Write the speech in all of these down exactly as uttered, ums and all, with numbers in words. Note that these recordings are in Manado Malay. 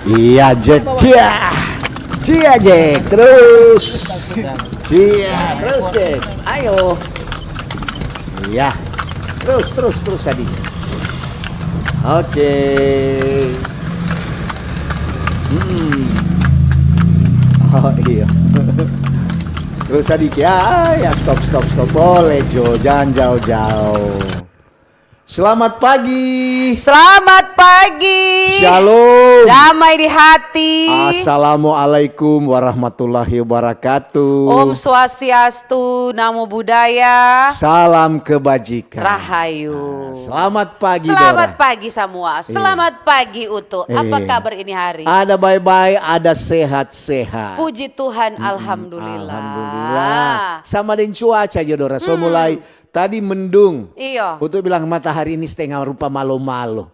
Iya, Jack. Cia. Cia, Jack. Terus. Cia, terus, Jack. Ayo. Iya. Terus, terus, terus tadi. Oke. Hmm. Oh, iya. Terus tadi, ya, ya, stop, stop, stop. Boleh, Jo. Jangan jauh-jauh. Selamat pagi. Selamat pagi. Shalom. Damai di hati. Assalamualaikum warahmatullahi wabarakatuh. Om Swastiastu, Namo Buddhaya. Salam kebajikan. Rahayu. Nah, selamat pagi, Selamat Dora. pagi semua. Iya. Selamat pagi, Utu. Apa Eh. kabar ini hari? Ada bye-bye, ada sehat-sehat. Puji Tuhan, Mm-mm. alhamdulillah. Alhamdulillah. Sama deng cuaca jo, Dora. So Hmm. mulai tadi mendung. Iyo. Utu bilang matahari ini setengah rupa malo-malo.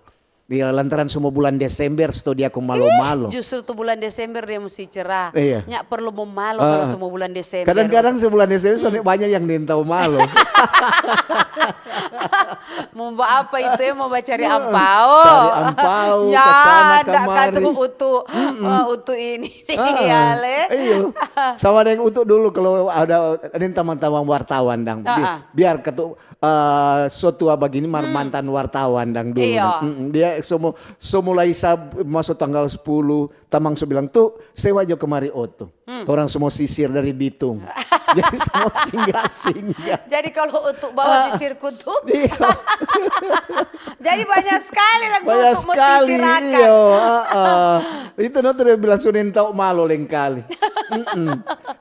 Iya, lantaran semua bulan Desember, sto dia ko malo-malo. Ih, justru tu bulan Desember dia mesti cerah. Iya. Nya perlu mo malo Ah. kalau semua bulan Desember. Kadang-kadang sebulan Desember, soalnya Hmm. banyak yang nintau malo. Mau ba apa itu ya? Mau ba cari Nah, ampao? cari ampao, Ya, ke sana, ndak kemari. katu utu, Mm-mm. eh, utu ini. Ah, Ya, le. iyo. Sama deng utu dulu, kalau ada, ada yang tamang-tamang wartawan, dang. Bi-, Ah, ah. biar katu, eh, so tua bagini, mar Hmm. mantan wartawan, dang, dulu, Iyo. dang. Mm-mm. Dia so mu-, so mulai sab-, maso tanggal sepuluh, tamang so bilang, "Tu, sewa jo kemari oto." Hmm. Torang semua sisir dari Bitung. Jadi semua singgah-singgah. Jadi kalau untuk bawa Ah. sisir kutub, Iya. jadi banyak sekali dang Banyak untuk sekali, mesisir akan. iyo, heeh. Itu no tuh dia bilang, "Sudah tau malo lengkali." Mm-mm.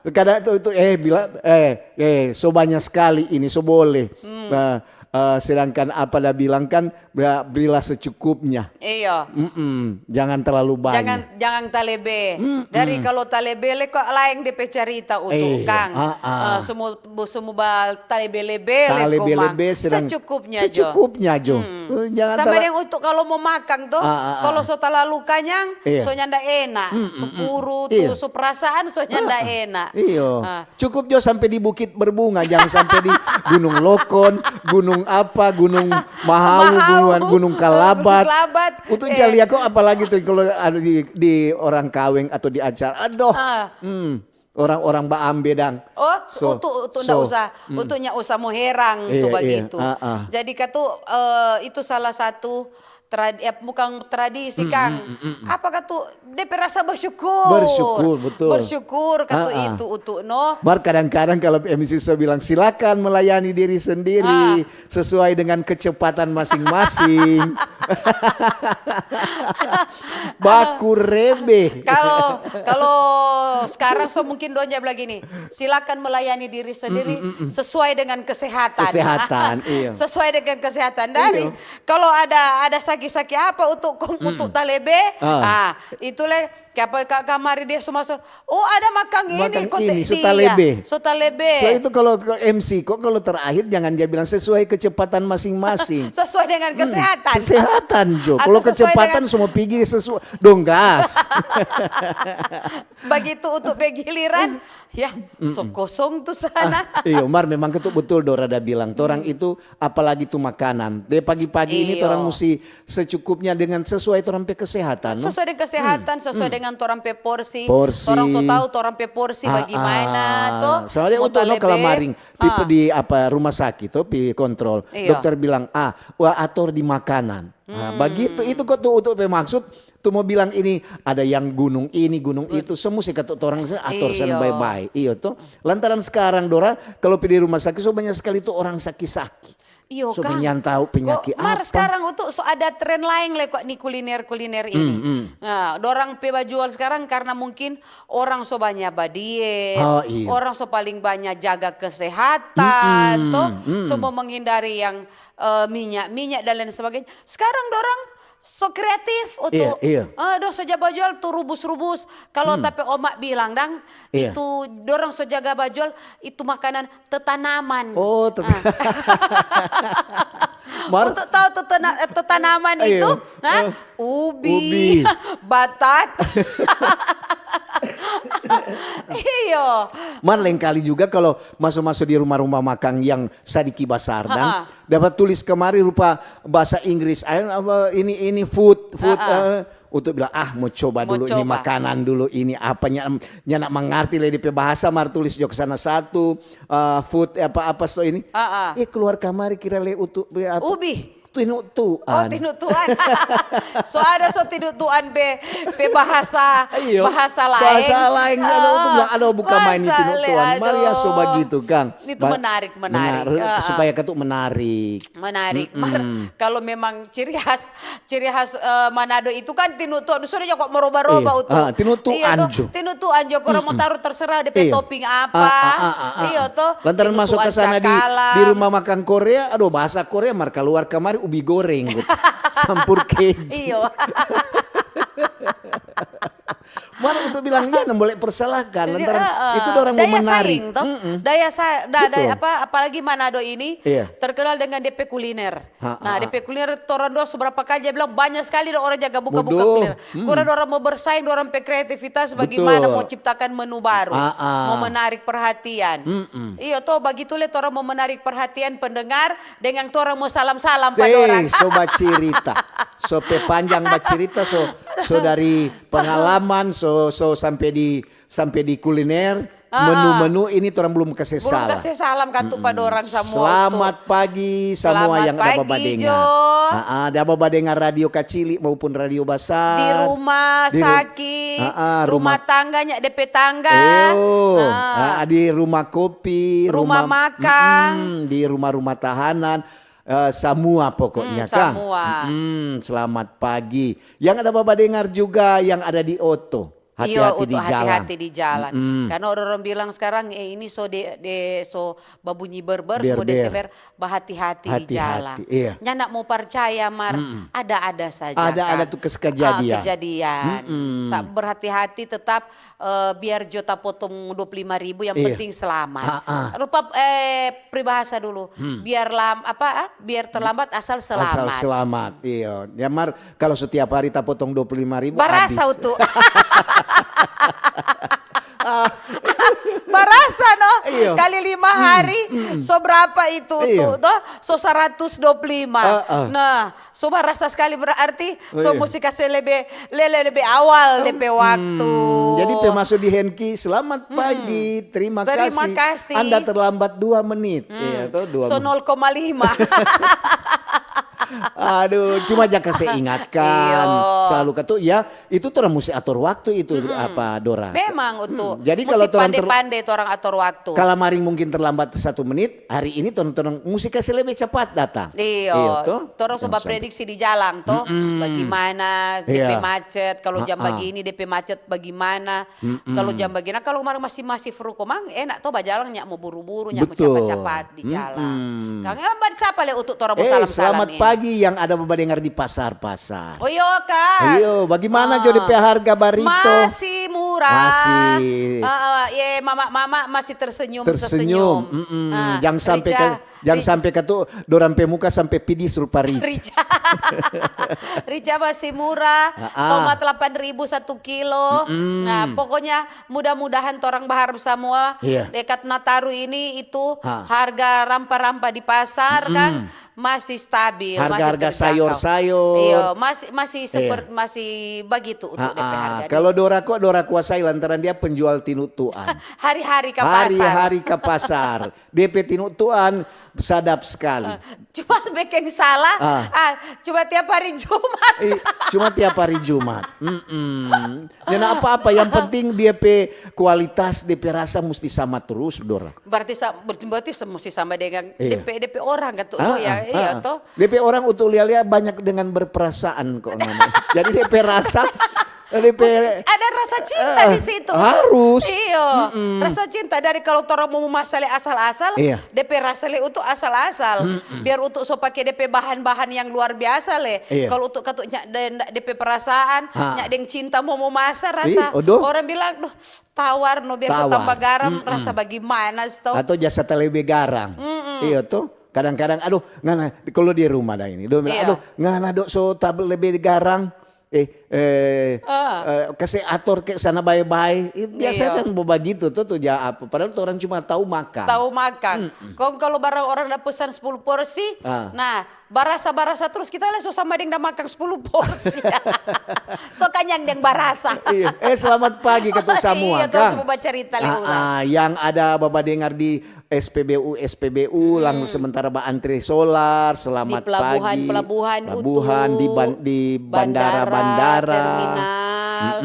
Kadang itu, itu, eh, bila, eh, eh, so banyak sekali ini, so boleh. Hmm. Nah, eh, sedangkan apa dia bilang kan, bra-, berilah secukupnya. Iyo. Mm-mm. Jangan terlalu banyak. Jangan, jangan talebe. Mm-mm. Dari kalau talebe le kok laeng depe carita utu, Iyo. Kang. Ah, ah. Eh, semua, semua ba talebe-lebe le Talebe-lebe komang. sedang Secukupnya jo. secukupnya jo. Hmm. Eh, jangan Sama tala- deng utu kalau mo makang to, Ah, ah, ah. kalau so talalu kanyang, Iyo. so nyanda enak. Mm, Tu mm, mm. puru, tu Iyo. so perasaan, so nyanda Ah, ah. enak. Iyo. Ah. Cukup jo sampe di Bukit Berbunga, jang sampe di Gunung Lokon, gunung apa, Gunung Mahau, Mahau, gunung, Gunung Kalabat. Gunung Kalabat. Utu Eh. ja lia ko, apalagi tu kalau ada di, di orang kaweng atau di acara. Adoh. Ah. Hmm. Orang-orang baambe dang. Oh, So, utu, utu nda so, usah, hmm. utu nya usah mo herang Iya, tu iya. bagitu. Ah, ah. Jadi katu, eh, itu salah satu trad-, eh, bukang tradisi, Hmm, Kang. hmm, hmm, hmm. Apa katu, depe rasa bersyukur. Bersyukur, betul. Bersyukur katu Ah, ah. itu utu, no. Mar kadang-kadang kalau M C so bilang, "Silakan melayani diri sendiri Ah. sesuai dengan kecepatan masing-masing." Baku rebe. Kalau, kalau sekarang so mungkin dong ja bilang gini, "Silakan melayani diri sendiri Mm, mm, mm, mm. sesuai dengan kesehatan." Kesehatan, iya. Sesuai dengan kesehatan. Dari Iya. Kalau ada, ada saki-saki apa untuk kong, Mm-mm. untuk talebe, Ah. ah, itu le, kapa, ka-, kamari dia so maso, "Oh, ada makang ini, Makang ko te-, ini, so dia, talebe. so talebe." So, itu kalau ke M C, kok kalau terakhir jangan dia bilang sesuai kecepatan masing-masing. Sesuai dengan Hmm, kesehatan. kesehatan, Jo. Atau Kalau sesuai kecepatan dengan semua pigi sesuai, dong gas. Bagitu untuk pe giliran, ya, so Mm-mm. kosong tu sana. Ah, iyo, mar memang itu betul Dora da bilang. Torang Hmm. itu, apalagi tu makanan. De pagi-pagi ini Iyo. torang musti secukupnya dengan sesuai torang pe kesehatan, no? Sesuai dengan kesehatan, Hmm. sesuai Hmm. dengan torang pe porsi. Porsi. Torang so tau torang pe porsi Ah, bagimana, ah. to? Sama dia Mo untuk no talebe. kalamaring, pi Ah. di apa, rumah sakit, to, pi kontrol. Iyo. Dokter bilang, "Ah, wa ator di makanan." Ah, Hmm. bagitu, itu kok tu untuk pe maksud, tu mo bilang ini ada yang gunung ini, gunung Bet- itu, semua se katu torang se ator sana Iyo. bae-bae. Iyo to. Lantaran sekarang, Dora, kalau pi di rumah sakit, so banyak sekali tu orang saki-saki. Iyo, So Kang. penyantau Ko, penyakit mar apa. sekarang tu so ada tren laeng le kok ni kuliner-kuliner ini. Hmm, hmm. Nah, dorang pe bajual sekarang karena mungkin orang so banyak badiet, Oh, iyo. orang so paling banyak jaga kesehatan, Mm-mm, to, mm. so mo menghindari yang, eh, minyak-minyak dan lain sebagainya. Sekarang dorang so kreatif, utu. Iya, iya. Ah, dong so ja bajual tu rubus-rubus. Kalau Hmm. ta pe oma bilang, dang, Iya. itu dorang so jaga bajual, itu makanan tetanaman. Oh, tet- Ah. Mar- Untuk tahu tetana-, eh, tetanaman Iya. itu, ha? Eh. Ubi, Ubi. batat. Iyo. Mar lengkali juga kalau maso-maso di rumah-rumah makang yang sadiki basar dang, dapat tulis kamari rupa bahasa Inggris, "Ayo, apa, ini, ini food, food," eh, untuk bilang, "Ah, mau coba dulu ini makanan dulu, ini apa, nya, nya nak mangarti le depe bahasa, mar tulis jo ke sana satu, eh, food, apa, apa, so ini." Eh, keluar kamari kira le utu, apa? Ubi. Tinutuan. Oh, tinutuan. So ada so tinutuan pe, pe bahasa, Iyo. Bahasa laeng. Bahasa laeng, ada untuk bilang, "Aduh, bukan main itu, Bahasa le, Tuan." Mar ya, so aduh. Bagitu, kang. Itu menarik, menarik. Menarik, Ah, ah. Supaya katu menarik. Menarik. Mar, kalau memang ciri khas, ciri khas eh, Manado itu kan tinutuan. Sudah jo kok meroba-roba Iya. utu. Ah, tinutuan Iya, toh. jo. Tinutuan jo, kurang mau taruh terserah depe Iya. Topping apa? Ah, ah, ah, ah, ah. Iyo toh. Lantaran masuk ke Tinutuan sana di, di cakalang. Rumah makan Korea, aduh, bahasa Korea mar kaluar kamari ubi goreng gitu. Campur keju. Iyo. Mar untuk bilang dia, boleh persalahkan. Lantaran Heeh. Itu orang mau Daya menarik. Saing, toh. Mm-mm. Daya sa, da, daya Betul. Apa, apalagi Manado ini Iya. Terkenal dengan depe kuliner. Ha, Nah, ha, depe kuliner torang dua seberapa kali dia bilang banyak sekali dong orang jaga buka-buka Betul. Kuliner. Kurang orang mau bersaing, orang pe kreativitas bagaimana mau ciptakan menu baru, Ah, ah. Mau menarik perhatian. Mm-mm. Iyo toh, bagitu le torang mau menarik perhatian pendengar dengan torang mau salam-salam pa dorang. So bacerita. So pe panjang bacerita, so, so dari pengalaman, so, so sampai di, sampai di kuliner, menu-menu ini torang belum kase Belum salam. Kase salam katu pa dorang samua. Selamat pagi semua yang ada babadengar. Jo. Ada babadengar Radio Kacili maupun Radio Basar. Di rumah sakit, rumah tangganya, depe tangga. Iyo. Di rumah kopi, rumah, makan, di rumah-rumah tahanan. Uh, semua pokoknya hmm, kan. Semua. Hmm, selamat pagi. Yang ada babadengar juga yang ada di oto. Hati-hati di jalan. Hati-hati di jalan. Mm. Karena orang-orang bilang sekarang eh ini so de, de so babunyi berber, semua Desember, bahati-hati di jalan. Iya. Nyanda mau percaya mar, ada-ada saja. Ada-ada tuh kejadian. Ah, kejadian. Mm. Berhati-hati tetap uh, biar jo tapotong dua puluh lima ribu yang penting selamat. Rupa eh peribahasa dulu. Hmm. Biar lam apa ah, biar terlambat asal selamat. Asal selamat. Iya. Ya mar kalau setiap hari tapotong dua puluh lima ribu barasa utu. Barasa no. Iyo. Kali lima hari so berapa itu tuh toh? So seratus dua puluh lima. Nah, so barasa sekali berarti so musti kase lebe lele lebe awal depe waktu. Jadi pe maso di Henki, selamat pagi, terima kasih. Anda terlambat dua menit. Iya toh, dua menit. So nol koma lima. Aduh, cuma ja kase ingatkan. Selalu katu ya, itu torang musti ator waktu itu apa dorang. Memang utu. Jadi kalau torang pande-pande torang ator waktu. Kalau kemarin mungkin terlambat satu menit, hari ini torang musti kase lebe capat datang. Iyo. Torang so baprediksi di jalang toh. Bagaimana depe macet, kalau jam bagini depe macet bagaimana. Kalau jam bagini, kalau kemarin masih masih fru komang enak toh bajalang, nyak mau buru-buru, nyak mau capat-capat di jalan. Kang, eh, sapa le utu torang mo salam-salam ini? Selamat pagi yang ada badengar di pasar-pasar. Oh iyo kang. Iyo, bagaimana jo depe harga barito? Masih murah. Masih. Ye, mama-mama masih tersenyum. Tersenyum. Jang sampe ke, jang sampe ke tu dorang pe muka sampe pidis rupa rica. Rica. Rica masih murah. Tomat delapan ribu satu kilo. Nah, pokoknya mudah-mudahan torang baharap samua dekat Nataru ini itu harga rampa-rampa di pasar kan masih stabil, harga-harga sayor-sayor. Iyo, masih masih seperti masih bagitu untuk depe harga. Kalau dora ko, dora kuasai lantaran dia penjual tinutuan. Hari-hari ka pasar. Hari-hari ka pasar. Depe tinutuan sadap sekali. Cuma bikin salah, ah, cuma tiap hari Jumat. Cuma tiap hari Jumat. Mm-mm. Nyanda apa-apa, yang penting dia pe kualitas, dia pe rasa musti sama terus, Dora. Berarti sa- berarti berarti sa- musti sama dengan depe depe orang kan tuh. Oh ya, iya toh. Depe orang untuk lia-lia banyak dengan berperasaan kok namanya. Jadi depe rasa, depe ada rasa cinta di situ. Harus. Iyo, rasa cinta dari kalau torang mau masale asal-asal, depe rasa le untuk asal-asal. Biar untuk so pake depe bahan-bahan yang luar biasa le. Kalau untuk katu depe perasaan, nyak deng cinta mau mau masa rasa. Orang bilang, duh, tawar no biar so tambah garam, rasa bagimana sto. Atau jasa talebe garang. Iyo to. Kadang-kadang, aduh, ngana kalau di rumah dah ini, dong bilang, aduh, ngana dok so talebe garang. eh, eh, eh, kase ator ke sana bae-bae. Biasa kan begitu tuh, tuh ja apa. Padahal tuh orang cuma tahu makan. Tahu makan. Kong kalau barang orang da pesan sepuluh porsi, nah, barasa-barasa terus kita le so sama deng da makang sepuluh porsi. So kanyang deng barasa. Iya. Eh, selamat pagi katu samua, iya, tuh, Kang. Semua bacarita le orang. Ah, yang ada Bapa dengar di S P B U, S P B U, lang sementara ba antre solar, selamat pagi. Di pelabuhan, pelabuhan, di bandara, bandara, terminal,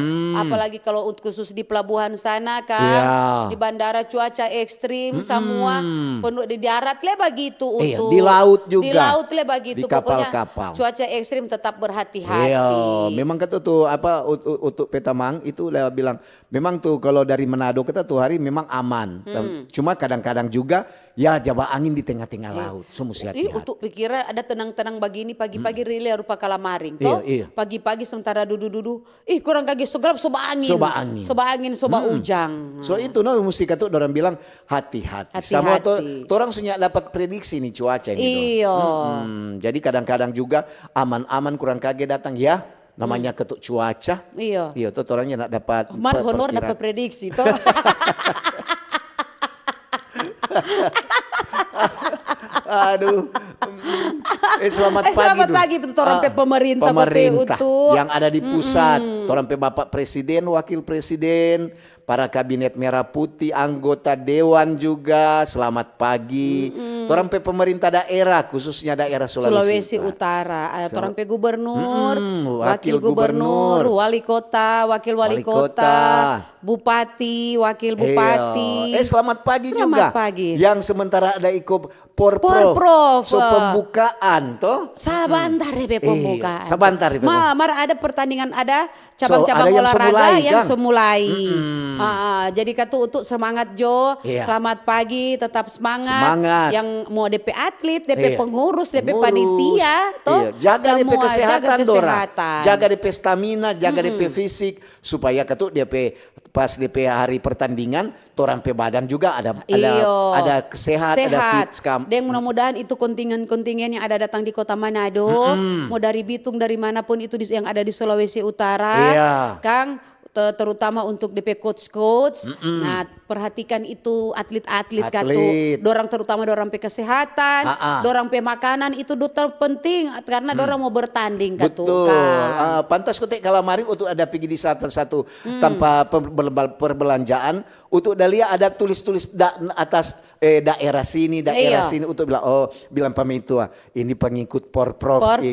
apalagi kalau khusus di pelabuhan sana, Kang, di bandara cuaca ekstrim, samua penuh, di darat le bagitu, iya, Utu. Di laut juga. Di laut le bagitu. Di kapal-kapal. Pokoknya cuaca ekstrim tetap berhati-hati. Iya, memang kata tuh apa, Utu, Utu Petamang itu le bilang, memang tuh kalau dari Manado kita tuh hari memang aman. Cuma kadang-kadang juga ya jaba angin di tengah-tengah laut. So musti hati-hati. Utu pikira ada tenang-tenang bagini pagi-pagi, rile rupa kalamaring toh. Iya, iya. Pagi-pagi sementara dudu-dudu, ih, kurang kage so gelap, so baangin. So baangin. So baangin, so baujang. So itu no musti katu dorang bilang hati-hati. Sama to, torang so nya dapat prediksi ni cuaca ni. Iyo. Jadi kadang-kadang juga aman-aman kurang kage datang ya. Namanya ketuk cuaca. Iyo. Iyo, to torang nya nak dapat. Mar honor dapat prediksi to. Aduh. Eh, selamat pagi, selamat pagi, Utu, torang pe pemerintah, pemerintah yang ada di pusat, torang pe Bapak Presiden, Wakil Presiden, para kabinet merah putih, anggota dewan juga, selamat pagi. Torang pe pemerintah daerah, khususnya daerah Sulawesi Utara. Sulawesi Utara, ada torang pe gubernur, wakil gubernur, wali kota, wakil wali kota, bupati, wakil bupati. Eh, selamat pagi juga. Selamat pagi. Yang sementara ada iko Porprov. Porprov, so pembukaan to. Sabantar depe pembukaan. Sabantar depe. Mar ada pertandingan, ada cabang-cabang olahraga yang so mulai. Jadi katu Utu semangat jo. Selamat pagi, tetap semangat. Yang mo depe atlet, depe pengurus, depe panitia to. Jaga depe kesehatan, jaga depe stamina, jaga depe fisik, supaya katu depe pas depe hari pertandingan, torang pe badan juga ada, ada sehat, ada fit. Deng mudah-mudahan itu kontingen-kontingen yang ada datang di kota Manado, mo dari Bitung, dari mana pun itu yang ada di Sulawesi Utara, Kang, terutama untuk depe coach-coach. Nah, perhatikan itu atlet-atlet katu. Dorang terutama dorang pe kesehatan, dorang pe makanan itu do terpenting karena dorang mo bertanding katu. Betul. Pantas kote kalamari untuk ada pigi di satu-satu tampa perbelanjaan Utu da lia ada tulis-tulis atas, eh, daerah sini, daerah sini. Utu bilang, oh, bilang pamitua, ini pengikut Porprov ini.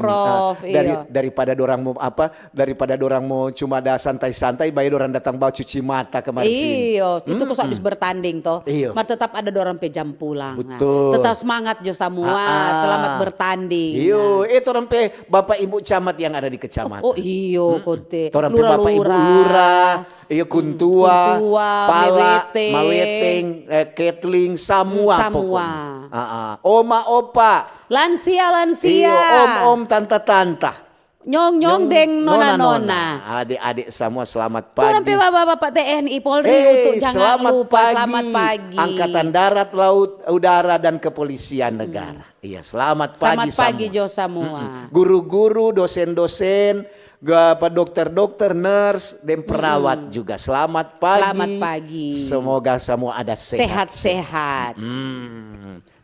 Dari, daripada dorang mo apa, daripada dorang mo cuma ada santai-santai, bae dorang datang bawa cuci mata kemari sini. Iyo, itu kos habis bertanding toh. Mar tetap ada dorang pe jam pulang. Betul. Tetap semangat jo samua, selamat bertanding. Iyo, eh, torang pe Bapak Ibu Camat yang ada di kecamatan. Oh, iyo, kote. Torang pe Bapak Ibu Lurah. Iyo, kuntua, pala, maweteng, eh, ketling, samua pokoknya. Oma, opa. Lansia, lansia. Iyo, om, om, tanta, tanta. Nyong, nyong, deng nona, nona. Adik-adik samua, selamat pagi. Torang pe bapak-bapak T N I Polri, Utu, jangan lupa, selamat pagi. Angkatan Darat, Laut, Udara, dan Kepolisian Negara. Iya, selamat pagi samua. Selamat pagi jo samua. Guru-guru, dosen-dosen, apa, dokter-dokter, nurse, dan perawat juga. Selamat pagi. Selamat pagi. Semoga samua ada sehat. Sehat-sehat.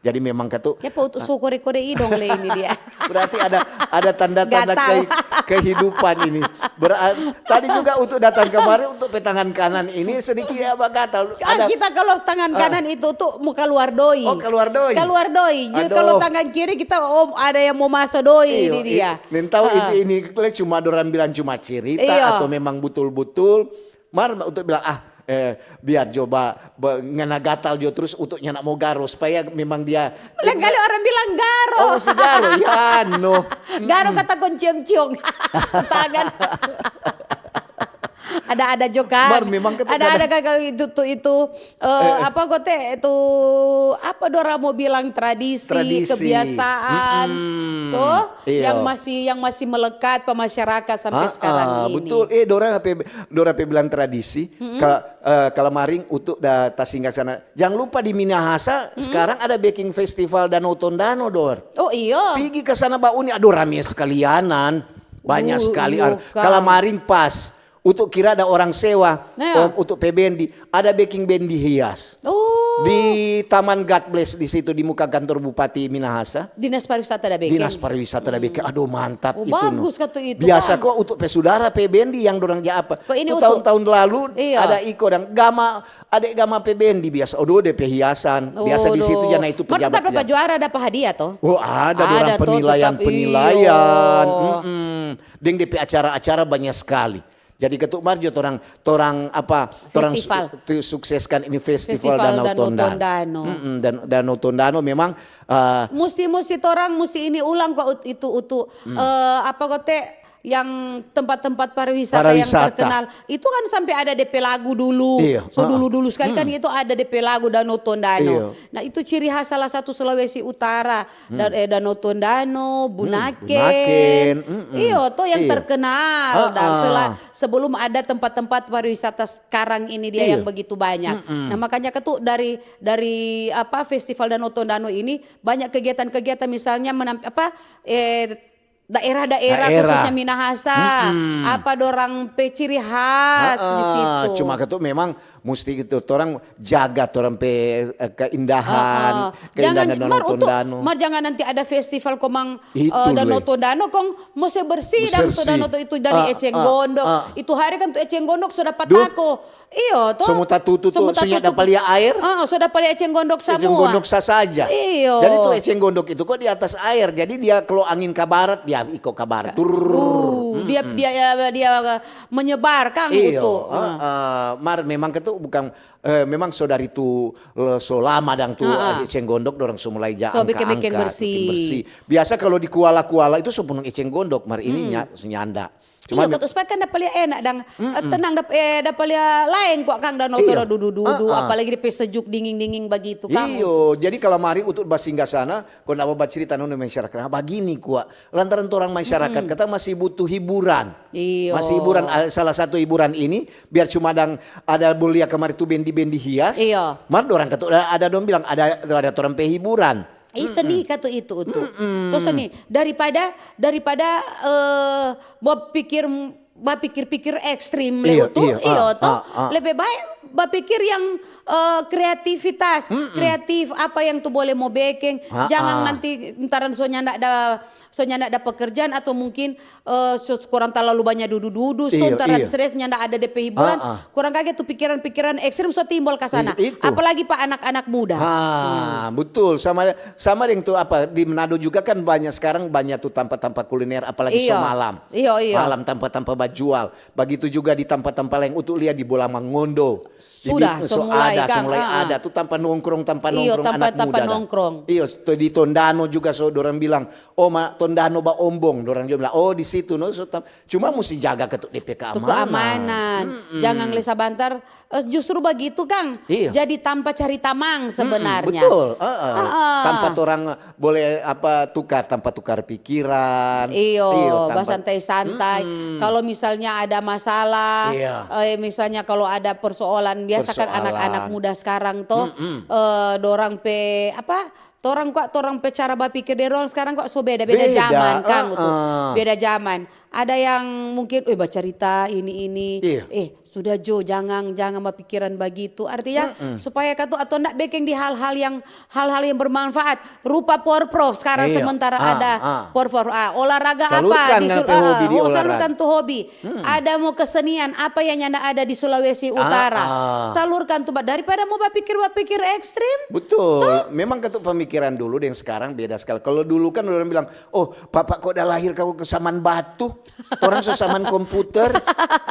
Jadi memang katu. Ya, pa Utu so kore-kore idong le ini dia. Berarti ada, ada tanda-tanda kehidupan ini. Tadi juga Utu datang kemari untuk pe tangan kanan ini sedikit ya, apa, gatal. Kita kalau tangan kanan itu tuh mau keluar doi. Oh, keluar doi. Keluar doi. Jadi kalau tangan kiri kita, oh, ada yang mau maso doi ini dia. Nintau ini, ini le cuma dorang bilang cuma cerita atau memang butul-butul. Mar untuk bilang, ah, eh, biar coba ngana gatal jo terus Utu nyanda mo garo supaya memang dia. Lain kali orang bilang garo. Oh, si garo, ya no. Garo kata kong ciong-ciong. Tangan. Ada-ada jo kan. Mar, memang kata ada-ada kagak itu tuh itu, eh, apa kote itu, apa dorang mo bilang, tradisi, kebiasaan tuh yang masih, yang masih melekat pa masyarakat sampai sekarang ini. Betul. Eh, dorang pe, dorang pe bilang tradisi. Kalau, eh, kalau kalamari Utu da tasinggah sana. Jang lupa di Minahasa sekarang ada beking festival Danau Tondano, Dor. Oh iyo. Pigi ka sana bauni, aduh rame sekalianan. Banyak Du-, sekali. iyo Ar-, kalau kang. Marin pas, untuk kira ada orang sewa, Nah. om, untuk pe bendi, ada beking bendi hias. Oh. Di Taman God Bless di situ, di muka kantor Bupati Minahasa. Dinas pariwisata da beking. Dinas pariwisata da beking. Aduh, mantap Oh, itu, no. Bagus ka tu itu, Biasa Kang. Kok untuk pe sudara pe bendi yang dorang ja apa. Kok ini Tu untuk tahun-tahun lalu Iya. ada iko dan Gama, adek Gama pe bendi biasa. Aduh, de pe hiasan. Biasa di situ Aduh. Ja, na itu Mar tetap pejabat dapa ja. Juara dapa hadiah to? Oh, ada Ada dorang to, tetap, penilaian-penilaian. iyo. Mm-mm. Deng de pe acara-acara banyak sekali. Jadi ketuk Marjo torang, torang apa, torang su-, Festival. Tu sukseskan ini festival, Festival Danau Danau Tondano. Tondano. Mm-mm, dan Danau Tondano memang, eh, Musti, musti torang musti ini ulang kok, ut-, itu, utu, eh, apa kote, yang tempat-tempat pariwisata yang Pariwisata. Terkenal itu kan sampai ada de pe lagu dulu. Iya, So heeh. Dulu-dulu sekali kan itu ada de pe lagu Danau Tondano. Iya. Nah, itu ciri khas salah satu Sulawesi Utara. Dan, eh, Danau Tondano, Bunaken. Bunaken, mm-mm. Iyo, to yang Iya. Terkenal dan Heeh. sela-, sebelum ada tempat-tempat pariwisata sekarang ini dia Iya. Yang begitu banyak. Nah, makanya ketuk dari, dari apa, Festival Danau Tondano ini banyak kegiatan-kegiatan, misalnya menamp-, apa, eh, daerah-daerah Daerah. Khususnya Minahasa, apa dorang pe ciri khas di Heeh, situ. Cuma ketuk memang musti gitu, torang jaga torang pe, eh, keindahan, Heeh. Jangan keindahan Danau mar untuk Tondano. Mar jangan nanti ada festival komang, Itu eh, Danau le. Tondano kong mo se bersih dang tu Bersih. Danau tu itu dari Ah, eceng ah, gondok. Ah. Itu hari kan tu eceng gondok sudah Duh. Patako. Iyo to. Semua tatutu tu, Semua sunya tatutu. Dapa lia air. Ah, sudah dapa lia eceng gondok Eceng semua. Gondok sa saja. Iyo. Jadi tu eceng gondok itu kok di atas air. Jadi dia kalau angin ka barat, dia iko ka barat. Turr. Uh, dia dia dia menyebar kang Iyo, itu. eh, eh, mar memang ketuk bukan, eh, memang so dari tu, eh, so lama dang tu, Heeh. Eh, eceng gondok dorang so mulai ja So bikin-bikin angka-angka, bersih. Bikin bersih. Biasa kalau di kuala-kuala itu so punung eceng gondok, mar ini nya, so nyanda. Iyo, katu supaya kan dapa lia enak dang, eh, tenang, dap-, eh, dapa lia laeng kwa kang Danau Tondo dudu-dudu, apalagi di pe sejuk dinging-dinging bagitu kang. Iyo, jadi kalau mari untuk basingga sana, kong dapa bacerita nona masyarakat, nah, bagini kwa, lantaran torang masyarakat kata masih butuh hiburan. Iyo. Masih hiburan, ah, salah satu hiburan ini, biar cuma dang ada bolia kamari tu bendi-bendi hias. Iyo. Mar dorang kata ada, ada dong bilang ada, ada torang pe hiburan. Ih, seni katu itu, itu. So seni. Daripada, daripada, eh, bapikir, bapikir-pikir ekstrim le Iyo, itu, iyo, iyo ah, to. Ah, ah. Lebih baik bapikir yang, eh, kreativitas, kreatif apa yang tu boleh mo bekeng. Ah, Jangan ah. Nanti ntaran so nyanda ada, so nyanda ada pekerjaan atau mungkin, eh, so kurang talalu banya dudu-dudu, so Iyo, ntaran iyo. Stres nyanda ada de pe hiburan. Ah, ah. Kurang kage tu pikiran-pikiran ekstrim so timbul ka sana. I-, itu. Apalagi pa anak-anak muda. Ah, betul. Sama, sama deng tu apa, di Manado juga kan banyak sekarang, banyak tu tampa-tampa kuliner, apalagi so Iyo. Malam. Iyo, iyo. Malam tampa-tampa bajual. Bagitu juga di tampa-tampa laeng, untuk lia di Bola Mangondo. Di Sudah, Bit-, so mulai, ada, so kang, mulai ah. Ada tu tampa nongkrong, tampa Iyo, nongkrong tampa, anak tampa muda. Dah. Nongkrong. Iyo, to-, di Tondano juga so dorang bilang, "Oh, ma, Tondano ba ombong," dorang juga bilang, "Oh, di situ no." So, tam-, cuma musti jaga ketuk de pe Tu keamanan. Keamanan. Jangan le sabantar, eh, justru bagitu kang. Iyo. Jadi tampa cari tamang sebenarnya. Betul, heeh. Heeh. Tampa torang boleh apa, tukar, tampa tukar pikiran. Iyo, Iyo, tampa basantai-santai. Kalau misalnya ada masalah, Iya. Eh, misalnya kalau ada persoalan, biasa kan Persoalan. Anak-anak muda sekarang tuh, eh, dorang pe apa? Torang kok, torang pe cara bapikir dari orang sekarang kok so beda, beda Beda, zaman kang tuh. Heeh. Beda zaman. Ada yang mungkin, eh, bacarita ini ini. Iya. Eh, sudah jo, jangan, jangan bapikiran bagitu. Artinya supaya katu atau ndak bekeng di hal-hal yang, hal-hal yang bermanfaat. Rupa porprov sekarang Iya. Sementara Ah, ada ah. porprov, ah, olahraga Salurkan apa di nang Sul-, pe hobi di ah, oh, olahraga. Salurkan tu hobi. Ada mau kesenian apa yang nyanda ada di Sulawesi Utara. Ah. Salurkan tu ba-, daripada mau bapikir-bapikir ekstrim. Betul. Memang ketuk pemikiran dulu deng sekarang beda sekali. Kalau dulu kan orang bilang, "Oh, papa kok udah lahir kau ke saman batu? Orang so saman komputer."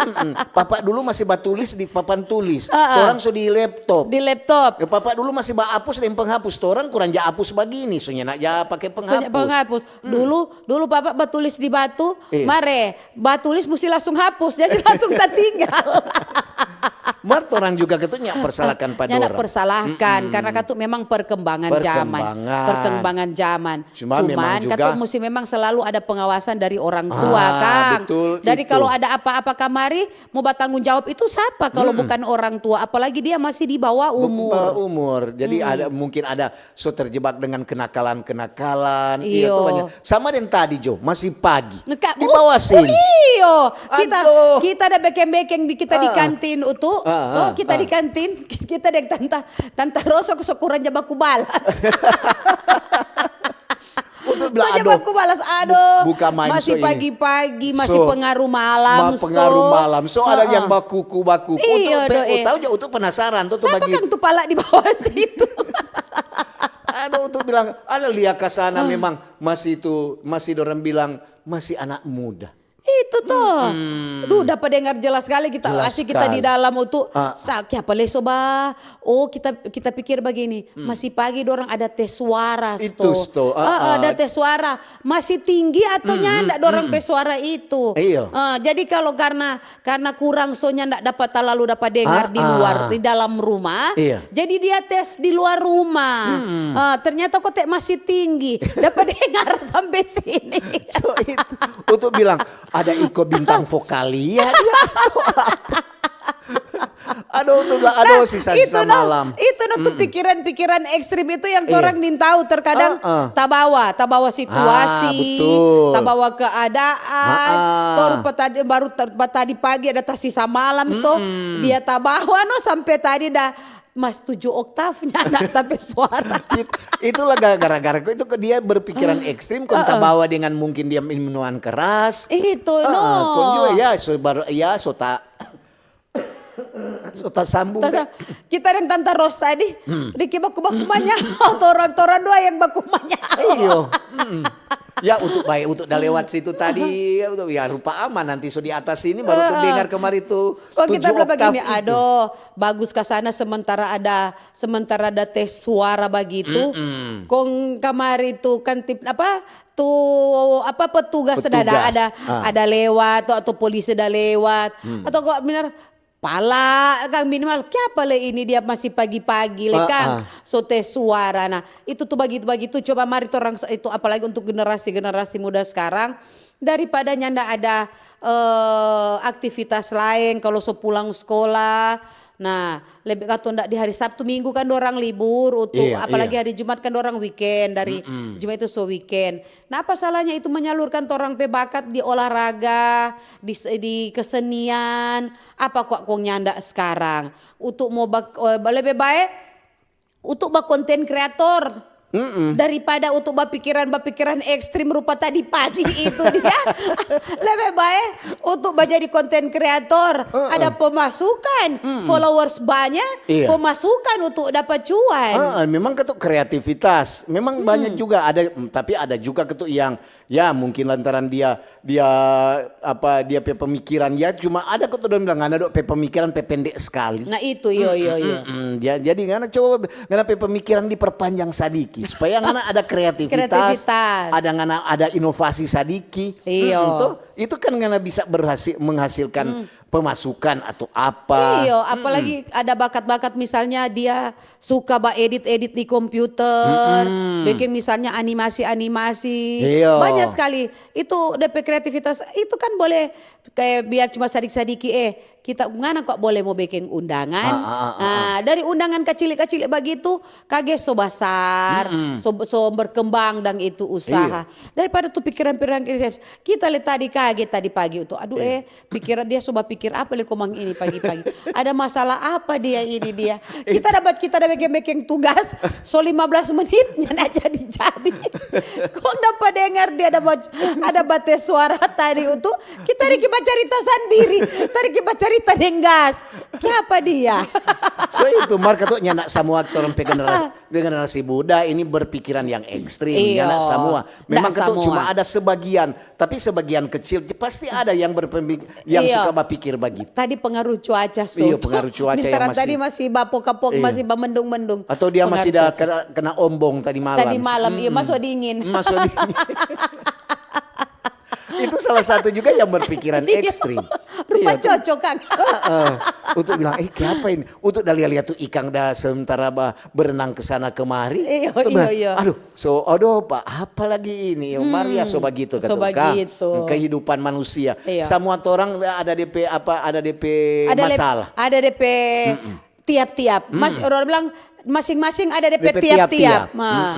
Mm-mm. Papa dulu masih batulis di papan tulis. Orang so di laptop. Di laptop. Ya, papa dulu masih ba apus deng penghapus. Torang kurang ja apus bagini, so nyanda ja pake Soalnya penghapus. Penghapus. Dulu, dulu papa batulis di batu, Iya. mare, batulis musti langsung hapus, jadi langsung tertinggal. Mar torang juga katu nya persalahkan pa Nyanda dorang. Persalahkan karena katu memang perkembangan zaman. Perkembangan. Perkembangan zaman. Cuma memang Cuman juga katu musti memang selalu ada pengawasan dari orang tua, Ah, Kang. betul Dari itu. Kalau ada apa-apa kamari, mau batanggung jawab itu siapa kalau bukan orang tua, apalagi dia masih di bawah Be- umur. bawah umur. Jadi ada mungkin ada so terjebak dengan kenakalan-kenakalan. Iya Iyo. tuh banyak. Sama dengan tadi Jo, masih pagi. Neka- Di oh, bawah sini. Oh, iyo. Kita Aduh. kita ada bekeng-bekeng di kita di Ah. kantin utu. Ah, ah, Oh, kita ah. Di kantin, kita deng tanta tanta Rosa so kurang ja baku balas. Untuk bilang Saja aduh. Baku balas, aduh, Bu- buka main masih so ini. Pagi-pagi, masih So, pengaruh malam. ma- pengaruh So. Malam. So ada Heeh. Yang bakuku-bakuku. Iya, Untuk pe- doe. Tahu ja untuk penasaran tuh, tuh Siapa bagi. Kang tu pala di bawah situ? Aduh, untuk bilang, ada lia ka sana memang masih itu, masih dorang bilang masih anak muda. Itu tuh. Duh, dapat dengar jelas sekali kita Jelas asik kita di sekali. Dalam utu. Ah. Sa, kiapa le so ba? Oh, kita kita pikir begini, masih pagi dorang ada tes suara Itu sto. sto, Ah, ah, ada ah. Tes suara. Masih tinggi atau nyanda dorang pe suara itu. Iyo. Ah, jadi kalau karena karena kurang so nyanda dapat talalu dapat dengar di Ah, luar, ah. Di dalam rumah. Iya. Jadi dia tes di luar rumah. Ah, ternyata kote masih tinggi. Dapat dengar sampai sini. So itu untuk bilang ada iko bintang vokalia dia. Aduh, untuk bilang aduh sisa-sisa Itu no, malam. Itu no tuh pikiran-pikiran ekstrim itu yang Iya. Torang ning tahu terkadang Heeh. Tabawa, tabawa situasi, Ah, betul. Tabawa keadaan. Ah, ah. Toru pa tadi baru ter- pa tadi pagi ada tasisa malam sto. Dia tabawa no sampai tadi dah mas tujuh oktavnya anak tapi suara. It- Itulah gara-gara itu ke dia berpikiran ekstrim, kong tabawa dengan mungkin dia minuman keras. Itu no. Ah, kong juga ya, so baru ya so ta so ta sambung. Tasa, Deh. Kita deng Tanta Ros tadi, Riki baku-baku manya, torang-torang dua yang baku manya. Iyo. Mm. Ya untuk baik untuk dah lewat situ tadi, ya, untuk ya rupa aman nanti so di atas sini baru tu dengar kemari tu. Kong kita Tujuh bilang begini, oktav itu. Aduh, bagus ka sana sementara ada sementara ada tes suara bagitu. Kong kamari tu kan tip apa tu apa petugas, Petugas, ada ada ah. Ada lewat atau, atau polisi ada lewat atau kok benar pala kang minimal kiapa le ini dia masih pagi-pagi le Ah, kang ah. So tes suara nah itu tuh bagitu-bagitu coba mari torang itu apalagi untuk generasi-generasi muda sekarang daripada nyanda ada eh, aktivitas lain kalau so pulang sekolah nah lebih atau ndak di hari Sabtu Minggu kan dorang libur untuk Iya, apalagi iya. Hari Jumat kan dorang weekend dari Jumat itu so weekend. Nah apa salahnya itu menyalurkan torang pe bakat di olahraga, di, di kesenian, apa kok kong nyanda sekarang untuk mau bak, eh, lebih baik untuk ba konten kreator daripada untuk bapikiran bapikiran ekstrim rupa tadi pagi itu dia lebih baik untuk menjadi konten kreator ada pemasukan followers banyak Iya. Pemasukan untuk dapat cuan Ah, memang ketuk kreativitas. Memang banyak juga ada, mm, tapi ada juga ketuk yang ya mungkin lantaran dia dia apa dia pe pemikiran ya cuma ada ketuk dong bilang ngana dok pe pemikiran pe pendek sekali. Nah itu yo yo yo. Mm-mm. Ja- Jadi ngana coba ngana pe pemikiran diperpanjang sadiki supaya ngana ada kreativitas, Kreativitas. Ada ngana ada inovasi sadiki. Iyo. Mm-mm, toh? Itu kan ngana bisa berhasil menghasilkan pemasukan atau apa. Iyo, apalagi ada bakat-bakat misalnya dia suka ba edit-edit di komputer, bikin misalnya animasi-animasi, Iyo. Banyak sekali. Itu depe kreativitas itu kan boleh kayak biar cuma sadiki-sadiki eh kita ngana kok boleh mau bikin undangan. Ah, ah, ah, ah, Nah, dari undangan kacili-kacili bagitu kage so basar, so, so berkembang dang itu usaha. Daripada tu pikiran-pikiran kreatif, kita le tadi kage tadi pagi itu. Aduh eh, pikiran dia so bapikir apa le komang ini pagi-pagi. Ada masalah apa dia ini dia. Kita dapat kita ada bekeng-bekeng tugas, so lima belas menit nyanda jadi-jadi. Kong dapa dengar dia ada ba- ada bate suara tadi itu, kita riki bacarita sandiri, tadi kita bacarita deng gas. Kiapa dia? So itu Mark ketuk nyanda samua torang pe generasi, generasi muda ini berpikiran yang ekstrim, Iyo, nyanda samua. Memang ndak ketuk samua. Cuma ada sebagian, tapi sebagian kecil pasti ada yang berpemik yang Iyo. Suka bapikir bagitu. Tadi pengaruh cuaca so. Iyo, pengaruh cuaca yang Nintara masih tadi masih bapok-kapok, Iyo. Masih bamendung-mendung. Atau dia masih Pengaruh ada cuaca. kena, kena ombong tadi malam. Tadi malam, iya masuk dingin. Masuk dingin. Itu salah satu juga yang berpikiran ekstrim. Rupa cocok, Kang. Heeh. Untuk bilang, "Eh, kaapa ini?" Untuk da lia-lia tu ikang da sementara ba berenang ke sana kemari. Iyo, Tu iyo, bilang, iyo. Aduh, so, aduh, Pak, apa lagi ini? Maria so bagitu, so kata, Kang. bagitu. Kehidupan manusia. Iya. Semua orang ada D P apa, ada D P Ada, masalah. Ada D P tiap-tiap. Mas, orang bilang masing-masing ada D P D P tiap-tiap. Nah.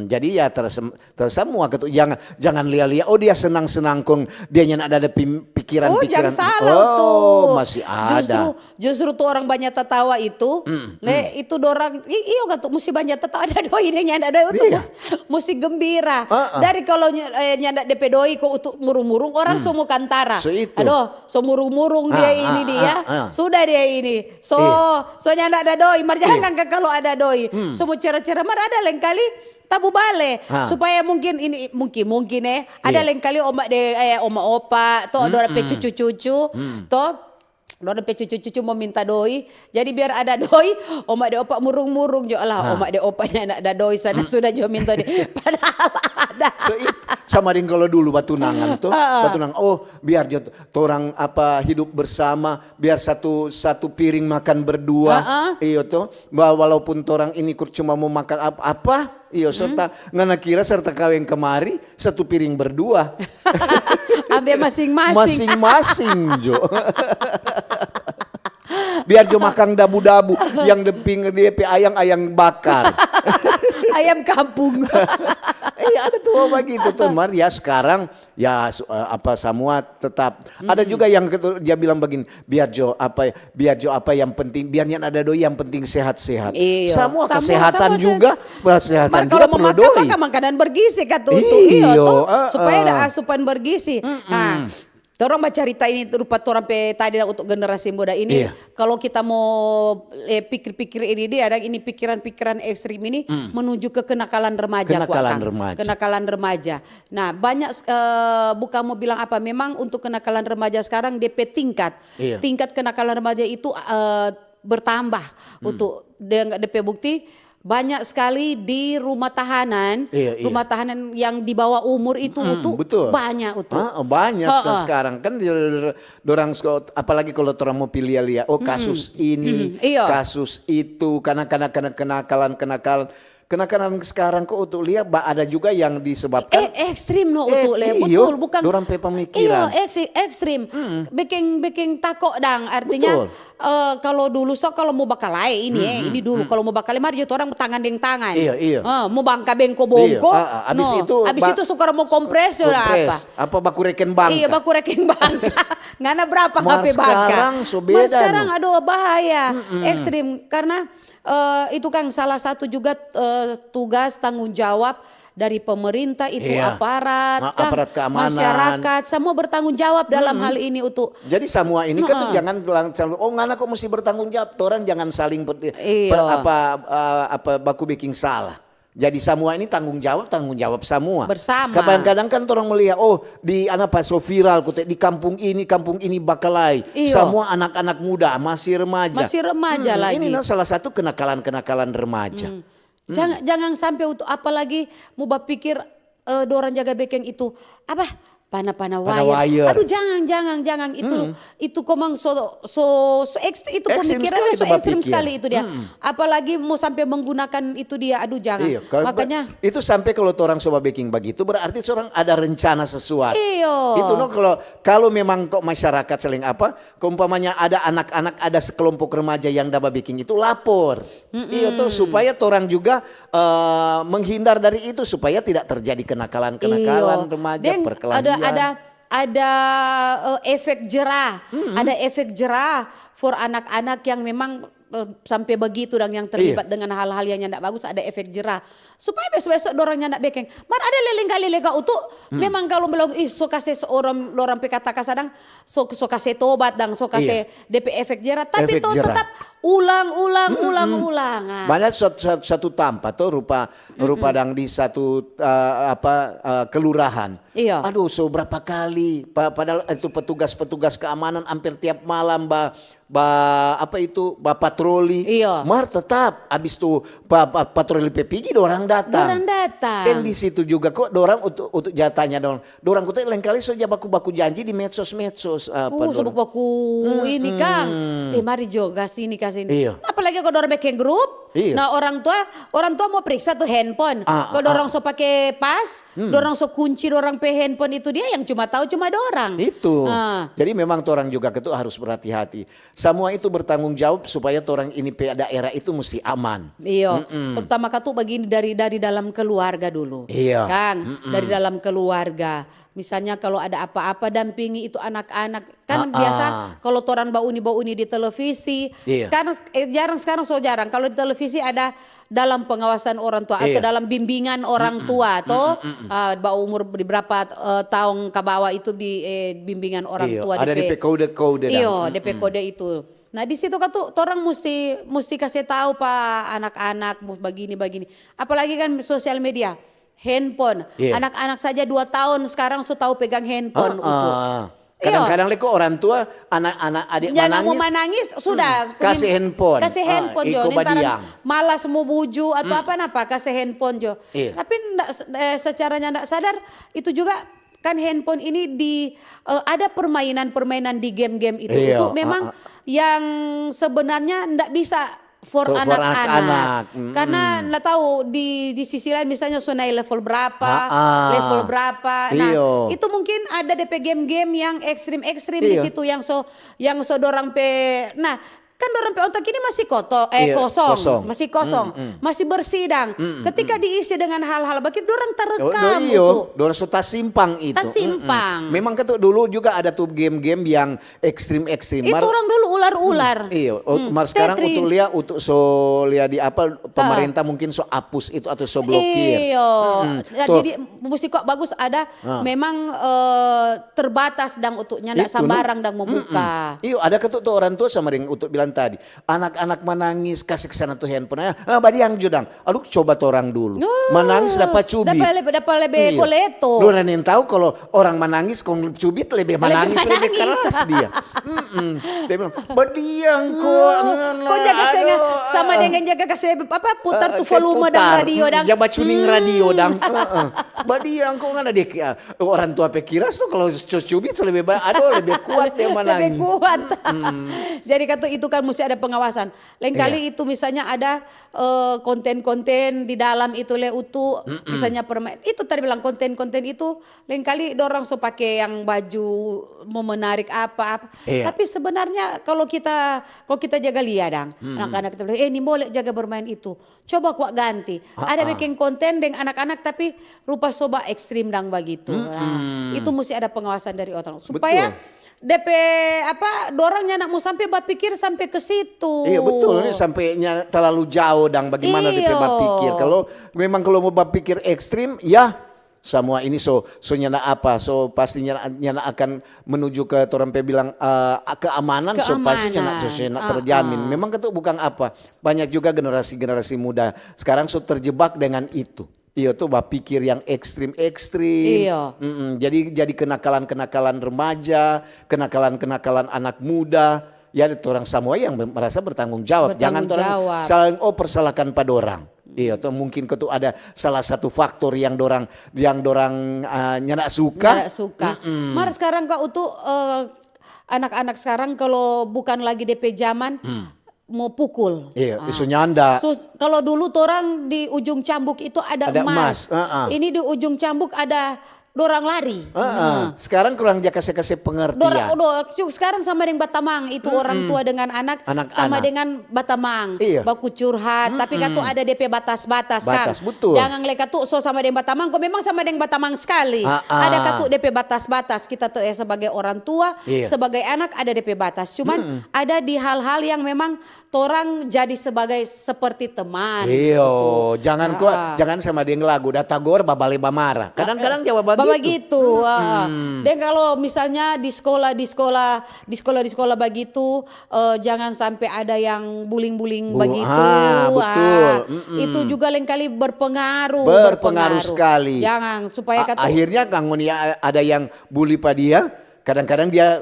Jadi ya tersem- tersemua gitu. Jangan jangan lia-lia. Oh, dia senang-senang kong dia nyanda ada pim- pikiran-pikiran. Oh, jang salah tu. Oh, masih ada. Justru justru tu orang banyak tatawa itu, le itu dorang i- iyo gak tu musti banyak tatawa ada doi deh nyanda doi itu Iya. mus- musti gembira. Heeh. Dari kalau ny- eh, nyanda D P doi kok untuk murung-murung orang so mo kantara. So itu. Aduh, so murung-murung dia Ah, ini ah, dia. Ah, ah. Sudah dia ini. So Iya. so nyanda ada doi, mar jangan ka kalau ada doi. So mo cera-cera mar ada leng kali tabu bale Ah. supaya mungkin ini mungkin mungkin eh ada Iya. leng kali oma de eh, oma opa to dorang pe cucu-cucu to dorang pe cucu-cucu mo minta doi. Jadi biar ada doi, oma de opa murung-murung jo lah. Oma de opa nyanda ada doi sana sudah jo minta doi. Padahal ada. So, it- sama deng kalau dulu batunangan tuh, batunang, oh, biar jo torang apa hidup bersama, biar satu satu piring makan berdua, iyo tuh, ba- walaupun torang ini kur cuma mau makan ap- apa, iyo serta ngana kira serta kaweng kemari satu piring berdua, Ambil masing-masing. Masing-masing jo. Biar jo makang dabu-dabu, yang deping dia pe ayang ayang bakar. Ayam kampung. Eh, ada tuh bagitu tuh, mar ya sekarang ya su- eh, apa semua tetap ada juga yang ketu- dia bilang begini, biar jo apa biar jo apa yang penting biarnya ada doi yang penting sehat-sehat. Iyo. Semua Semua- kesehatan semua juga, kesehatan Mar juga kalau mau perlu makan doi. Makan makanan bergizi kan tuh, tuh Iyo, iyo tuh eh, supaya eh. Ada asupan bergizi. Nah, torang bacarita ini rupa torang pe tadi dah untuk generasi muda ini. Iya. Kalau kita mau eh, pikir-pikir ini dia ada ini pikiran-pikiran ekstrim ini menuju ke kenakalan remaja. Kenakalan Kuakang. Remaja. Kenakalan remaja. Nah, banyak eh, bukan mau bilang apa, memang untuk kenakalan remaja sekarang D P tingkat. Iya. Tingkat kenakalan remaja itu eh, bertambah untuk dengan D P bukti banyak sekali di rumah tahanan, Iya, iya. Rumah tahanan yang di bawah umur itu, itu Betul. Banyak itu. Ah, banyak Heeh. Kan sekarang kan di- dorang sko- apalagi kalau orang mau pilih lia, oh kasus ini, Iya. Kasus itu, karena karena karena kenakalan kenakalan kenakalan sekarang kok untuk lihat ba- ada juga yang disebabkan Eh, ekstrim no Eh, utu le, iyo, betul bukan. Dorang pe pemikiran. Iya, eksi- ekstrim. Bikin bikin tako dang, artinya Betul. eh, kalau dulu so kalau mau bakalae ini eh, ini dulu kalau mau bakalae mari jo orang tangan deng tangan. Iya, iya. Eh, mau bangka bengko bongko. Iya, ah, ah. Abis No. Itu Abis ba- itu suka mau kompres jo lah Kompres. Apa. Apa baku reken bangka? Iya, baku reken bangka. Ngana berapa Mar H P bangka? Sekarang so Mar beda, sekarang no. Aduh bahaya, ekstrim karena eh, itu kan salah satu juga eh, tugas tanggung jawab dari pemerintah itu Iya. aparat, Ma- kan, aparat keamanan. Masyarakat, semua bertanggung jawab dalam hal ini untuk Jadi semua ini kan tuh jangan bilang selalu, oh ngana kok mesti bertanggung jawab. Orang jangan saling ber- Iya. per- apa eh, apa baku bikin salah. Jadi semua ini tanggung jawab, tanggung jawab semua. Bersama. Kadang-kadang kan orang melihat, oh di anak pas so viral, kute di kampung ini, kampung ini bakalai. Iya. Semua anak-anak muda masih remaja. Masih remaja Hmm, lagi. Ini nah salah satu kenakalan-kenakalan remaja. Hmm. Jangan jangan sampai untuk apalagi mau bapikir eh, dorang jaga bekeng itu apa pana-pana Pana wayar. wayar. Aduh jangan jangan jangan itu itu komang so so so ekst- itu Ekstrim pemikiran sekali so itu ekstrim bapikir. Sekali itu dia. Apalagi mau sampai menggunakan itu dia. Aduh jangan. Iya, kalau Makanya ba- itu sampai kalau orang coba bikin begitu berarti orang ada rencana sesuatu. Iyo. Itu no kalau kalau memang kok masyarakat saling apa, keumpamanya ada anak-anak ada sekelompok remaja yang daba bikin itu lapor. Iya tuh supaya orang juga eh, menghindar dari itu supaya tidak terjadi kenakalan-kenakalan Iyo. Remaja Deng, perkelahian. Ada ada ada eh, efek jerah. Ada efek jerah for anak-anak yang memang eh, sampai begitu dan yang terlibat Iya. Dengan hal-hal yang tidak bagus ada efek jerah supaya besok-besok dorang nyanda bekeng mar ada leleng kali lega utu memang kalau bilang ih so kase seorang orang pe kata kasadang so so kase tobat dang so kase Iya. D P efek jerah tapi Efek to jerah. Tetap ulang ulang ulang ulang nah. Banyak satu, satu, satu tampa tuh rupa rupa dang di satu eh, apa eh, kelurahan. Iya. Aduh, so berapa kali? Pa- Padahal itu petugas-petugas keamanan hampir tiap malam ba ba apa itu, ba patroli. Iyo. Mar tetap abis tu pa, pa, patroli pe pigi, dorang datang. Dorang datang. Deng di situ juga kok dorang untuk untuk ja tanya dong. Dorang kote lengkali so ja baku-baku janji di medsos-medsos apa. Uh, so baku-baku ini, Kang. Eh, mari jo, ka sini, ka sini. Iyo. Apalagi kalo dorang bikin grup, iyo, nah, orang tua, orang tua mo periksa tu handphone. Ah, kalo dorang so pake pas, dorang so kunci dorang pe handphone itu, dia yang cuma tahu cuma dorang. Itu. Ah. Jadi memang torang juga ketu harus berhati-hati. Samua itu bertanggung jawab supaya torang ini pe daerah itu musti aman. Iyo, terutama katu bagini dari, dari dalam keluarga dulu. Iya. Kang, dari dalam keluarga. Misalnya kalo ada apa-apa, dampingi itu anak-anak. Kan biasa kalo torang bauni-bauni di televisi. Iya. Sekarang, eh, jarang, sekarang so jarang. Kalo di televisi ada dalam pengawasan orang tua atau dalam bimbingan orang tua, to, ah, ba umur di berapa, eh, tahun ke bawah itu di, eh, bimbingan orang tua, ada depe kode-kode. Iyo, depe kode itu. Nah, di situ katu torang musti, musti kase tau pa anak-anak, mu-, bagini, bagini. Apalagi kan sosial media, handphone. Iya. Anak-anak saja dua tahun sekarang so tau pegang handphone, Utu. Kadang-kadang leko orang tua, anak-anak adik manangis, sudah, kase handphone. Kase handphone jo, iko badiang. Malas mo buju atau apa napa, kase handphone jo. Iya. Tapi nda, eh, secaranya nda sadar, itu juga kan handphone ini di, eh, ada permainan-permainan di game-game itu. Iya, itu memang yang sebenarnya nda bisa for anak-anak. Karena nda tahu di, di sisi lain misalnya so naik level berapa, level berapa. Nah, itu mungkin ada depe game-game yang ekstrim-ekstrim di situ yang so, yang so dorang pe. Nah, kan dorang pe otak ini masih koto-, eh, kosong, masih kosong, masih bersih dang. Ketika diisi dengan hal-hal bagitu, dorang tarekam itu. Dorang so tasimpang itu. Tasimpang. Memang kan tu dulu juga ada tu game-game yang ekstrim-ekstrim. Itu orang dulu ular-ular. Iyo, mar sekarang Tetris. Utu lia, utu so lia di apa, pemerintah mungkin so apus itu atau so blokir. Iyo. Nah, jadi musti kok bagus ada memang, eh, terbatas dang utu, nyanda sambarang dang mo buka. Iyo, ada ketu tu orang tua sama deng utu bilang tadi. Anak-anak manangis, kase ke sana tu handphone. Ah, badiang jo dang. Aduh, coba torang dulu. Manangis dapa cubit. Dapa lebe, dapa lebe koleto. Dorang nintau kalo orang manangis kong cubit lebe manangis, lebe keras dia. Dia bilang, "Badiang ko, ngana, ko jaga senga, sama dengan jaga kase apa, putar tu volume dang radio dang. Ja bacuning radio dang." Badiang ko ngana dia, orang tua pe kiras tu kalo cubit so lebe ba-, aduh, lebe kuat dia manangis. Lebe kuat. Jadi katu itu kan musti ada pengawasan. Lengkali itu misalnya ada, eh, konten-konten di dalam itu le utu, misalnya permain-, itu tadi bilang konten-konten itu lengkali dorang so pake yang baju mo menarik apa-apa. Tapi sebenarnya kalo kita, kalo kita jaga lia dang, anak-anak kita bilang, "Eh, nimbole jaga bermain itu." Coba kwa ganti. Ada bikin konten deng anak-anak tapi rupa so ba ekstrim dang bagitu. Nah, itu musti ada pengawasan dari orang supaya depe apa, dorang nyanda mo sampe bapikir sampe ke situ. Iya, betul. Ini sampe nya-, terlalu jauh dang, bagaimana depe bapikir. Kalo memang kalo mo bapikir ekstrim, ya samua ini so, so nyanda apa, so pasti nyanda, nyanda akan menuju ke torang pe bilang, eh, keamanan, so pasti nyanda, so nyanda terjamin. Memang ketu bukang apa, banyak juga generasi-generasi muda sekarang so terjebak dengan itu. Iyo tu, bapikir yang ekstrim-ekstrim. Iyo. Jadi, jadi kenakalan-kenakalan remaja, kenakalan-kenakalan anak muda. Ya, torang samua yang merasa bertanggung jawab. Jangan torang saling, oh, persalahkan pa dorang. Iyo tu, mungkin ketu ada salah satu faktor yang dorang, yang dorang, ah, nyanda suka. Nyanda suka. Mar sekarang ka utu, eh, anak-anak sekarang kalo bukan lagi depe zaman, mo pukul. Iya, so nyanda. Kalo dulu torang di ujung cambuk itu ada emas. Ini di ujung cambuk ada dorang lari. Sekarang kurang ja kase-kase pengertian. Sekarang sama deng batamang itu, orang tua dengan anak sama dengan batamang. Iya. Baku curhat, tapi kan tu ada depe batas-batas, Kang. Batas, betul. Jangan leka tu so sama deng batamang, kong memang sama deng batamang skali. Ada katu depe batas-batas. Kita te, eh, sebagai orang tua, sebagai anak ada depe batas. Cuman ada di hal-hal yang memang torang jadi sebagai seperti teman. Iyo, jangan ko, jangan sama deng lagu, da tagor babale bamara. Kadang-kadang ja bagitu. Bagitu, ah. Deng kalo misalnya di skola, di skola, di skola, di skola bagitu, eh, jangan sampe ada yang buling-buling bagitu. Ah, betul. Itu juga lengkali berpengaruh, berpengaruh skali. Jangan, supaya katu akhirnya kang ngoni a-, ada yang buli pa dia, kadang-kadang dia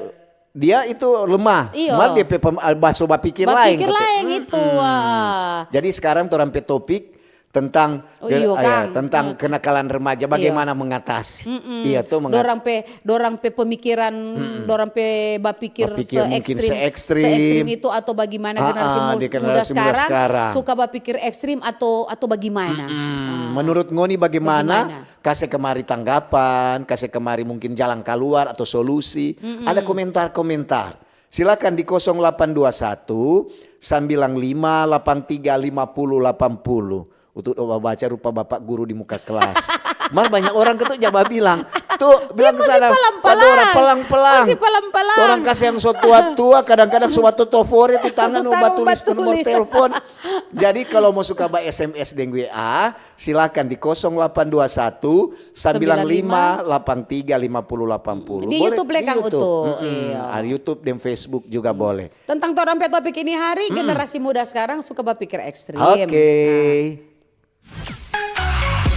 Dia itu lemah. Iyo. Mal dia pe pem-, ah, baso bapikir laeng, bapikir laeng itu, ah. Jadi sekarang torang pe topik tentang Oh, ke-, iyo, ah, ya, Kang. Tentang Hmm. kenakalan remaja, Iyo. bagaimana mengatasi. Mm-mm. Iya, tuh, mengat- Dorang pe, dorang pe pemikiran, Mm-mm. dorang pe bapikir Bapikir mungkin se-ekstrim, se-ekstrim. se-ekstrim itu atau bagaimana Ah, generasi ah, mus-, di generasi muda muda sekarang sekarang. suka bapikir ekstrim atau, atau bagaimana? Mm-mm. Ah. Menurut ngoni bagaimana? Bagaimana? Kase kemari tanggapan, kase kemari mungkin jalan kaluar atau solusi. Mm-mm. Ada komentar-komentar. Silakan di kosong delapan dua satu, sembilan lima delapan tiga lima puluh delapan puluh. Untuk baca rupa bapak guru di muka kelas. Mar banyak orang ketu jaba bilang, "Tuh, bilang ke sana, pelang-pelang. Waduh, orang pelang-pelang." Masih pelang-pelang. Orang kasih yang so tua-tua, kadang-kadang so bato tofore tu tangan, Tangan mau batulis nomor telepon. Jadi, kalau mau suka ba S M S deng W A, silakan di kosong delapan dua satu, sembilan lima delapan tiga lima puluh delapan puluh. Di YouTube, Boleh, di Lekang YouTube. Utuh. Mm-mm. Iya. Ah, YouTube dan Facebook juga boleh. Tentang torang pe topik ini hari, Mm-mm. generasi muda sekarang suka bapikir ekstrim. Oke. Nah.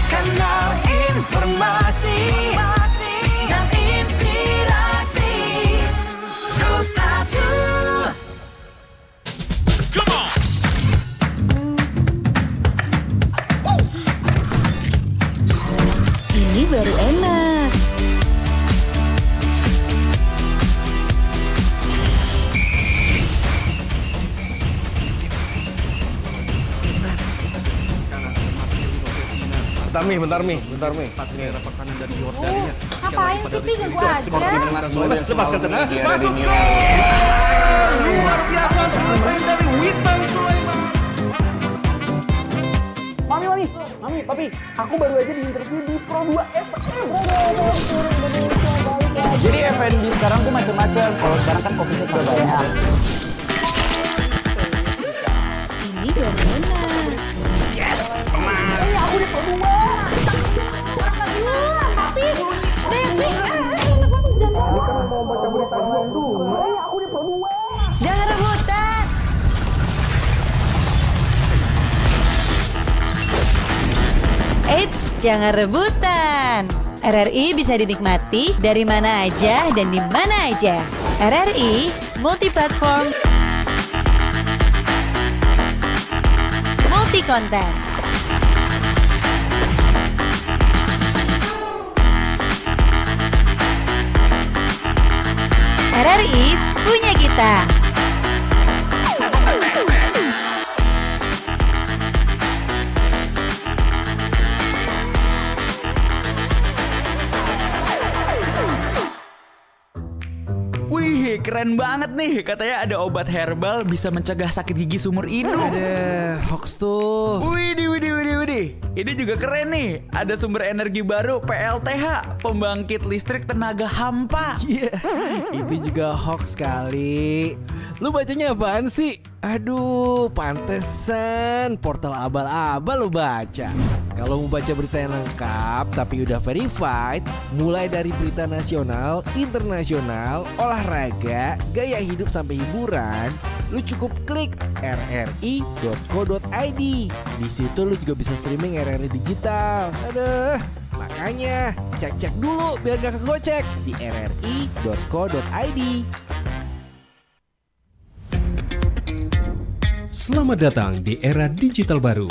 Kanal informasi dan inspirasi. Pro satu. Ini baru enak. Bentar, Mi, bentar, Mi, bentar, Mi. Empat negara pertahanan dari Yordania. Oh, ngapain sih, Pi, ganggu aja? Lepaskan tenang. Masuk ke luar biasa, pemain dari Witan Sulaiman. Mami, Mami, Mami, Papi, aku baru aja di-interview di Pro dua F M. Jadi F and B sekarang tuh macem-macem. Kalau sekarang kan covid-nya tambah banyak. Ini dari mana? Yes, menang. Eh, aku di Pro dua. Tapi, Devi, eh, eh, kenapa aku jangan? Ini kan mau baca berita doang dulu. Eh, aku di Pro dua. Jangan rebutan. Eits, jangan rebutan. R R I bisa dinikmati dari mana aja dan di mana aja. R R I multi platform, multi konten. R R I punya kita. Wih, keren banget nih. Katanya ada obat herbal bisa mencegah sakit gigi seumur hidup. Ada hoax tuh. Widih, widih, widih, widih. Ini juga keren nih. Ada sumber energi baru, P L T H, pembangkit listrik tenaga hampa. Iya, itu juga hoax kali. Lu bacanya apaan sih? Aduh, pantesan portal abal-abal lo baca. Kalau mau baca berita yang lengkap tapi udah verified, mulai dari berita nasional, internasional, olahraga, gaya hidup sampai hiburan, lu cukup klik R R I dot co dot I D. Di situ lu juga bisa streaming R R I digital. Aduh, makanya cek-cek dulu biar gak kegocek di R R I dot co dot I D. Selamat datang di era digital baru.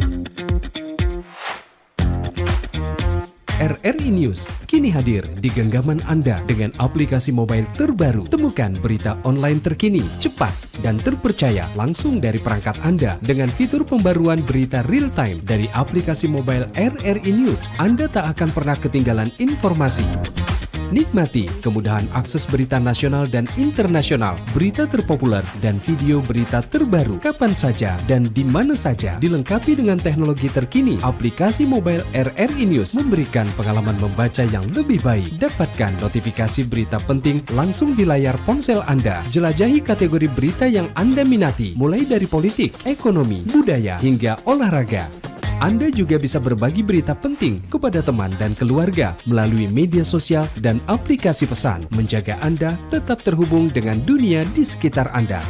R R I News kini hadir di genggaman Anda dengan aplikasi mobile terbaru. Temukan berita online terkini, cepat, dan terpercaya langsung dari perangkat Anda dengan fitur pembaruan berita real time dari aplikasi mobile R R I News. Anda tak akan pernah ketinggalan informasi. Nikmati kemudahan akses berita nasional dan internasional, berita terpopuler, dan video berita terbaru kapan saja dan di mana saja. Dilengkapi dengan teknologi terkini, aplikasi mobile R R I News memberikan pengalaman membaca yang lebih baik. Dapatkan notifikasi berita penting langsung di layar ponsel Anda. Jelajahi kategori berita yang Anda minati, mulai dari politik, ekonomi, budaya, hingga olahraga. Anda juga bisa berbagi berita penting kepada teman dan keluarga melalui media sosial dan aplikasi pesan, menjaga Anda tetap terhubung dengan dunia di sekitar Anda.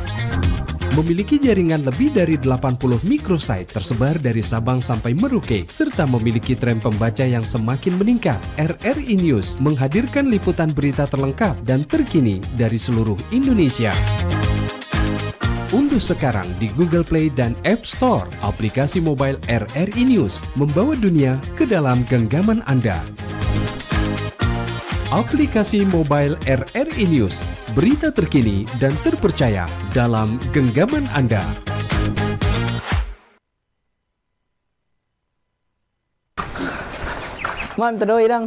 Memiliki jaringan lebih dari delapan puluh microsite tersebar dari Sabang sampai Merauke, serta memiliki tren pembaca yang semakin meningkat. R R I News menghadirkan liputan berita terlengkap dan terkini dari seluruh Indonesia. Unduh sekarang di Google Play dan App Store aplikasi mobile R R I News, membawa dunia ke dalam genggaman Anda. Aplikasi mobile R R I News, berita terkini dan terpercaya dalam genggaman Anda. Mantap doi dang.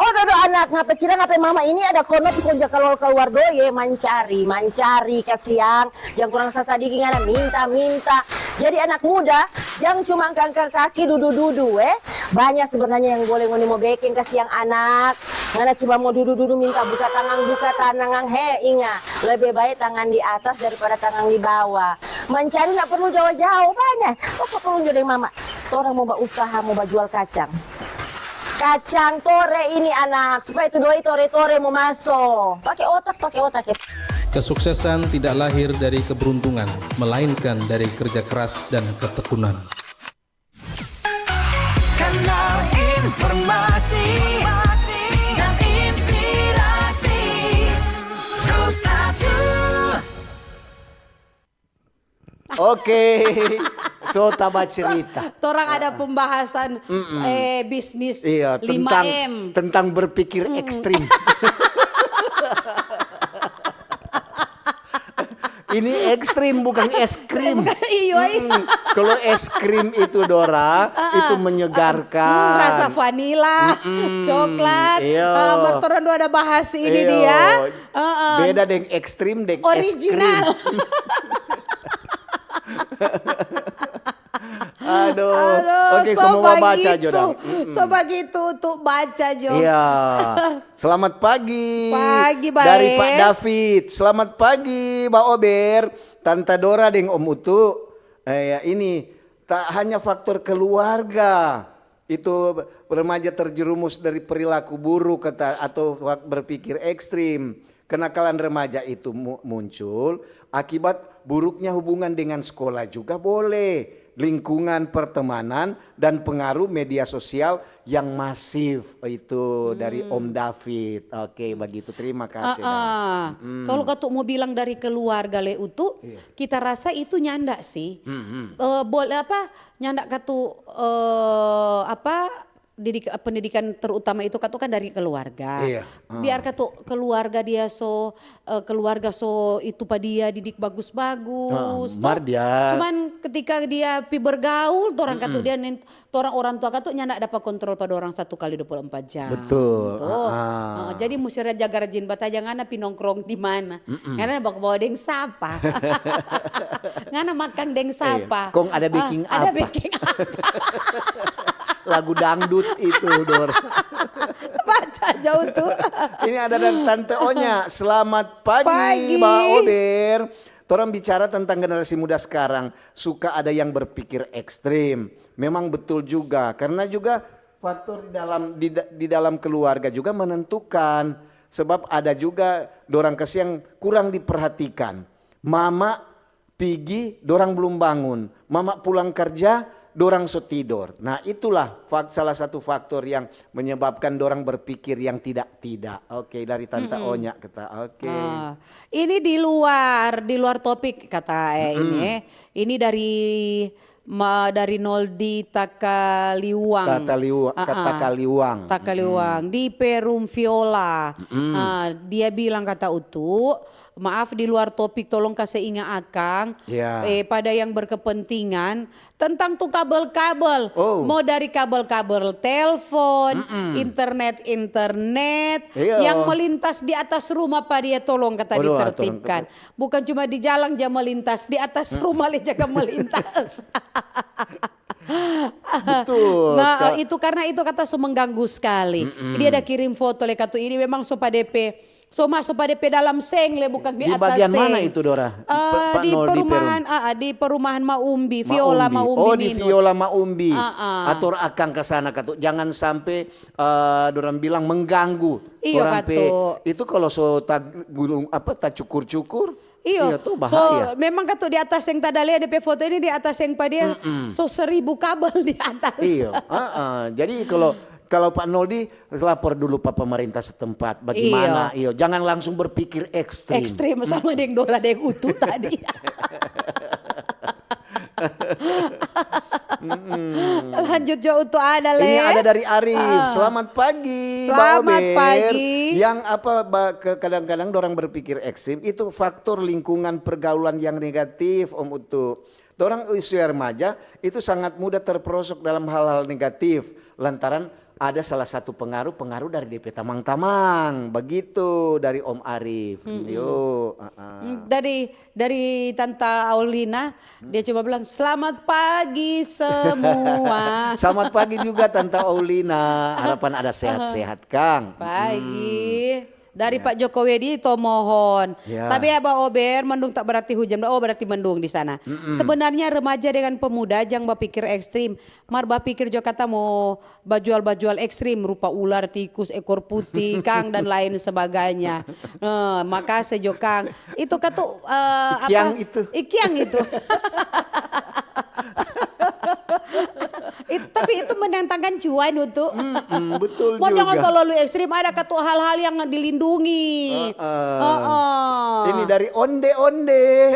Oh dodo anak, ngapa cira ngapa mama ini ada kono tu konja kalol kaluar doi ye, mancari, mancari kasiang, jang kurang sasadiki ngana minta, minta. Jadi anak muda, jang cuma angka kaki dudu-dudu eh. Banyak sebenarnya yang boleh ngoni mo beking kasiang anak. Ngana cuma mo dudu-dudu minta buka tangang, buka tanangang, he inga, lebe bae tangan di atas daripada tangang di bawah. Mancari ndak perlu jao-jao, banyak. Apa perlu jo deng mama? Torang mo bausaha mo bajual kacang. Kacang tore ini anak, supaya tu doi tore-tore mo maso. Pake otak, pake otak ya. Kesuksesan tidak lahir dari keberuntungan, melainkan dari kerja keras dan ketekunan. Kanal informasi dan inspirasi Pro satu. Oke, so taba cerita. Torang ada pembahasan eh, bisnis Iya, lima tentang M. tentang berpikir ekstrim. Ini ekstrim bukan es krim. Iyo, iyo. Mm-mm. Kalau es krim itu Dora, itu menyegarkan. Hmm, rasa vanila, coklat. Iya. Ah, mar torang dua ada bahas ini Iyo. dia. Heeh. Beda deng ekstrim deng es krim. Original. Aduh. Aduh, Oke, so semua baca bagitu. jo dong. So bagitu untuk baca jo. Iya. Selamat pagi. Pagi, bae. Dari Pak David. Selamat pagi, Ba Ober, Tanta Dora deng Om Utu. Eh, ya, ini tak hanya faktor keluarga itu remaja terjerumus dari perilaku buruk kata atau fak- berpikir ekstrim. Kenakalan remaja itu mu- muncul akibat buruknya hubungan dengan sekolah juga boleh, lingkungan pertemanan dan pengaruh media sosial yang masif itu dari Om David. Oke, begitu. Terima kasih. Dang. Ah, kalau katu mau bilang dari keluarga le Utu, kita rasa itu nyanda sih. Eh, boleh apa? Nyanda katu eh, apa didik pendidikan terutama itu katu kan dari keluarga. Iya. Biar katu keluarga dia so eh, keluarga so itu pa dia didik bagus-bagus. Ah, mar dia. Cuman ketika dia pi bergaul, torang katu dia nin- torang orang tua katu nyanda dapa kontrol pa dorang satu kali dua puluh empat jam. Betul. Tuh. Ah. Eh, jadi musti ada jaga rajin bataja ngana pi nongkrong di mana. Ngana bawa bawa deng sapa. Ngana makang deng sapa. Kong ada baking Ah, ada apa? Baking apa. Lagu dangdut itu, Dor. Baca jauh tuh. Ini ada dari Tante Onya. Selamat pagi, Pagi. Ba Ober. Torang bicara tentang generasi muda sekarang, suka ada yang berpikir ekstrim. Memang betul juga, karena juga faktor di dalam di, da- di dalam keluarga juga menentukan. Sebab ada juga dorang kasiang kurang diperhatikan. Mama pigi, dorang belum bangun. Mama pulang kerja, dorang so tidor. Nah, itulah fak- salah satu faktor yang menyebabkan dorang berpikir yang tidak-tidak. Oke, dari Tante Onya kata. Oke. Ah, ini di luar di luar topik kata eh, ini eh. Ini dari ma, dari Noldi Takaliwang. Kata liwa, Ah, kata ah. Kaliwang. Takaliwang di Perum Viola. Ah, dia bilang kata Utu, maaf di luar topik tolong kasih inga akang. Ya. Eh, pada yang berkepentingan tentang tu kabel-kabel. Oh. Mau dari kabel-kabel telepon, internet-internet Iya. yang melintas di atas rumah pa dia tolong kata Waduh, ditertibkan. Bukan cuma di jalan ja melintas, di atas rumah le jaga melintas. Betul. Nah, Ka- itu karena itu kata so mengganggu sekali. Dia ada kirim foto le katu ini memang so pa depe so masuk pa depe dalam seng le bukan di, Di atas bagian seng. mana itu, Dora? Eh, Pe- Pak di Nol, di perumahan, ah, ah, di perumahan Maumbi, Viola Maumbi, Oh, di Minut. Viola Maumbi. Ah, ah. Ator akang ke sana katu. Jangan sampai eh, dorang bilang mengganggu. Iyo, Orang pe- katu. Itu kalau so ta gulung apa ta cukur-cukur, Iyo. Iya, tuh bahaya. So, memang katu di atas yang tadalea depe foto ini, di atas yang pa dia, so seribu kabel di atas. Iyo, heeh. Jadi kalau kalau Pak Noldi lapor dulu pa pemerintah setempat bagaimana. Iyo, jangan langsung berpikir ekstrim. Ekstrim sama deng Dora deng Utu tadi. Lanjut jo untuk Ana, Le. Ini ada dari Arif. Selamat pagi, Mbak Selamat Ober. Pagi. Yang apa ba- ke- kadang-kadang orang berpikir ekstrim itu faktor lingkungan pergaulan yang negatif, Om Utu. Orang usia remaja itu sangat mudah terperosok dalam hal-hal negatif lantaran ada salah satu pengaruh pengaruh dari D P tamang-tamang begitu dari Om Arif. Yo, uh-uh. Hmm, dari dari Tanta Aulina, dia cuma bilang, "Selamat pagi semua." Selamat pagi juga Tanta Aulina. Harapan ada sehat-sehat, Kang. Pagi. Dari Pak Jokowi di Tomohon. Ya. Tapi ya, Ba Ober, mendung tak berarti hujan. Oh, berarti mendung di sana. Sebenarnya remaja dengan pemuda jang bapikir ekstrim. Mar bapikir jo kata mo bajual-bajual ekstrim rupa ular, tikus, ekor putih, Kang, dan lain sebagainya. Eh, makase jo, Kang. Itu katu eh, apa? Ikiang itu. Ikiang itu. It- tapi itu mendatangkan cuan untuk. Mm, betul Mau jangan juga. terlalu ekstrim, ada katu hal-hal yang dilindungi. Heeh. Heeh. Ini dari Onde-Onde.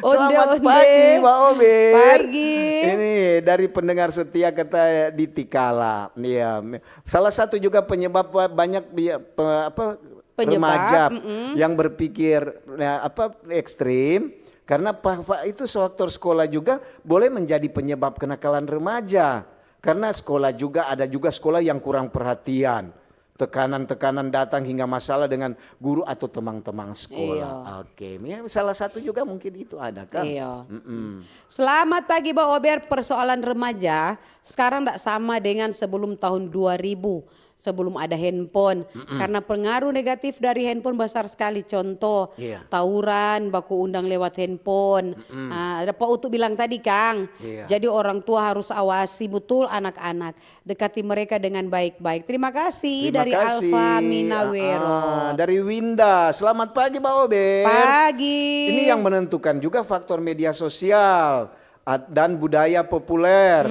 Selamat Onde-Onde. Pagi, Mbak Ober. Pagi. Ini dari pendengar setia kata di Tikala. Iya, salah satu juga penyebab banyak bi- pe- apa Penyebab, remaja mm-mm. yang berpikir ya, apa ekstrim karena pa- fa- itu faktor sekolah juga boleh menjadi penyebab kenakalan remaja. Karena sekolah juga ada juga sekolah yang kurang perhatian. Tekanan-tekanan datang hingga masalah dengan guru atau teman-teman sekolah. Oke, ya, salah satu juga mungkin itu ada kan. Iya. Mm-mm. Selamat pagi, Ba Ober. Persoalan remaja sekarang tidak sama dengan sebelum tahun dua ribu, sebelum ada handphone. Karena pengaruh negatif dari handphone besar sekali. Contoh, Iya. tawuran, baku undang lewat handphone. Ah, ada Pak Utu bilang tadi, Kang. Iya. Jadi orang tua harus awasi betul anak-anak. Dekati mereka dengan baik-baik. Terima kasih Terima dari kasih. Alfa Ah, Minawero. ah, dari Winda. Selamat pagi, Mbak Ober. Pagi. Ini yang menentukan juga faktor media sosial at- dan budaya populer.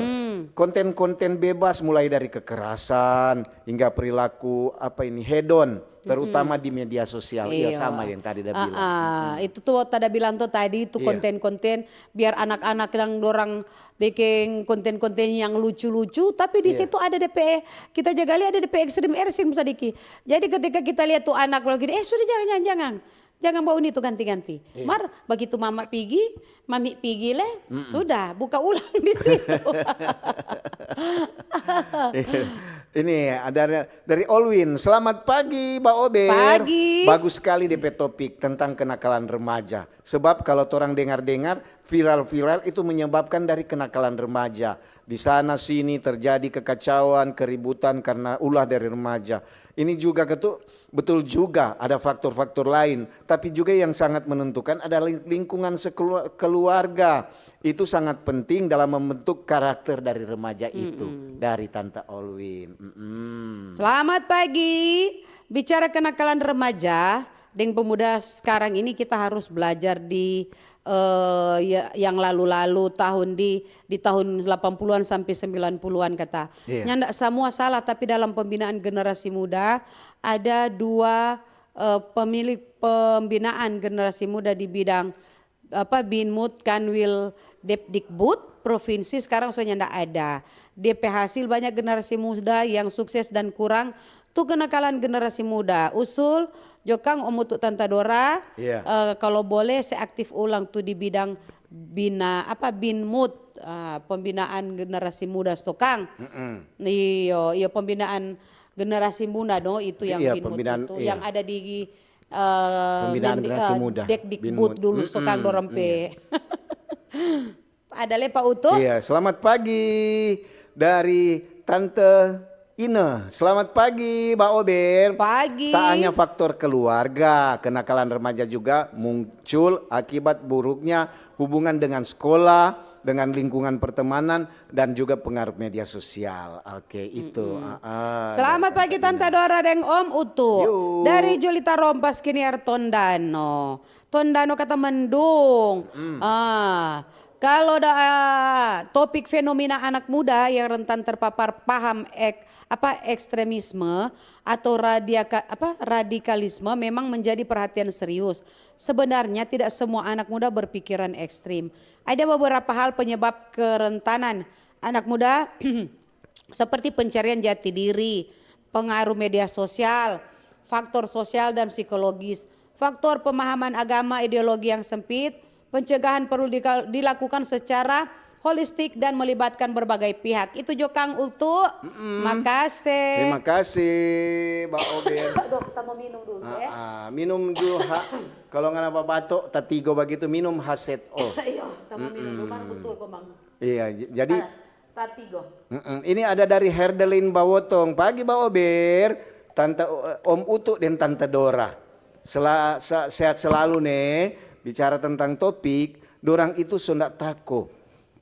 Konten-konten bebas mulai dari kekerasan hingga perilaku apa ini hedon, terutama di media sosial. Iya, Iya. Sama yang tadi dia Ah, bilang. ah. Itu tuh tadi bilang tuh tadi itu Iya. Konten-konten biar anak-anak yang dorang bikin konten-konten yang lucu-lucu, tapi di Iya. situ ada D P, kita jaga lihat ada D P ekstrim ekstrim sadiki. Jadi ketika kita lihat tuh anak bilang gini, eh sudah jangan jangan jangan, jangan bawa ini tuh ganti-ganti. Iya. Mar begitu mama pigi, mami pigi le, sudah buka ulang di situ. Ini ada dari Olwin. Selamat pagi, Mbak Ober. Pagi. Bagus sekali D P topik tentang kenakalan remaja. Sebab kalau torang dengar-dengar, viral-viral itu menyebabkan dari kenakalan remaja. Di sana sini terjadi kekacauan, keributan karena ulah dari remaja. Ini juga ketu betul juga ada faktor-faktor lain, tapi juga yang sangat menentukan adalah ling- lingkungan sekelua- keluarga. Itu sangat penting dalam membentuk karakter dari remaja itu, dari Tante Olwin. Mm-mm. Selamat pagi. Bicara kenakalan remaja, deng pemuda sekarang ini kita harus belajar di eh, ya, yang lalu-lalu tahun di di tahun delapan puluhan sampai sembilan puluhan kata. Iya. Nyanda semua salah, tapi dalam pembinaan generasi muda ada dua eh, pemilik pembinaan generasi muda di bidang apa Binmut Kanwil Depdikbud provinsi sekarang so nyanda ada. D P hasil banyak generasi muda yang sukses dan kurang tu kenakalan generasi muda. Usul jo kang Om Utu Tanta Dora, Iya. eh, kalau boleh se aktif ulang tu di bidang bina apa Binmut, eh, pembinaan generasi muda sto kang. Mm-mm. Iyo, iyo pembinaan generasi muda no itu yang Iya, Binmut pembinaan, itu iya. Yang ada di eh, Pembinaan Mendi- generasi eh, muda. Dekdikbud Binmut. dulu so kang Mm-mm, dorang pe. Ada le Pak Utu? Iya, selamat pagi dari Tante Ine. Selamat pagi, Mbak Ober. Pagi. Tak hanya faktor keluarga, kenakalan remaja juga muncul akibat buruknya hubungan dengan sekolah, dengan lingkungan pertemanan dan juga pengaruh media sosial. Oke, itu. Ah, ah, Selamat dari pagi Tante Tante Ina. Dora deng Om Utu. Yo. Dari Julita Rompas Kiniar Tondano. Tondano kata mendung. Ah, kalau da, ah, topik fenomena anak muda yang rentan terpapar paham ek, apa ekstremisme atau radiaka, apa radikalisme memang menjadi perhatian serius. Sebenarnya tidak semua anak muda berpikiran ekstrim. Ada beberapa hal penyebab kerentanan anak muda seperti pencarian jati diri, pengaruh media sosial, faktor sosial dan psikologis, faktor pemahaman agama, ideologi yang sempit, pencegahan perlu dika- dilakukan secara holistik dan melibatkan berbagai pihak. Itu jo Kang Utu. Makase. Terima kasih, Mbak Oben. Dok, kita mau minum dulu ya. Ah, ah, minum dulu ha. Kalau ngana babato, tatigo bagitu minum haset oh. Iya, kita mau minum dulu, baru betul kok Mang. Iya, j- jadi Ah, tatigo. Mm-mm. Ini ada dari Herdelin Bawotong. Pagi Ba Ober, Tante eh, Om Utu dan Tante Dora. Sela- se- sehat selalu ne. Bicara tentang topik, dorang itu so ndak tako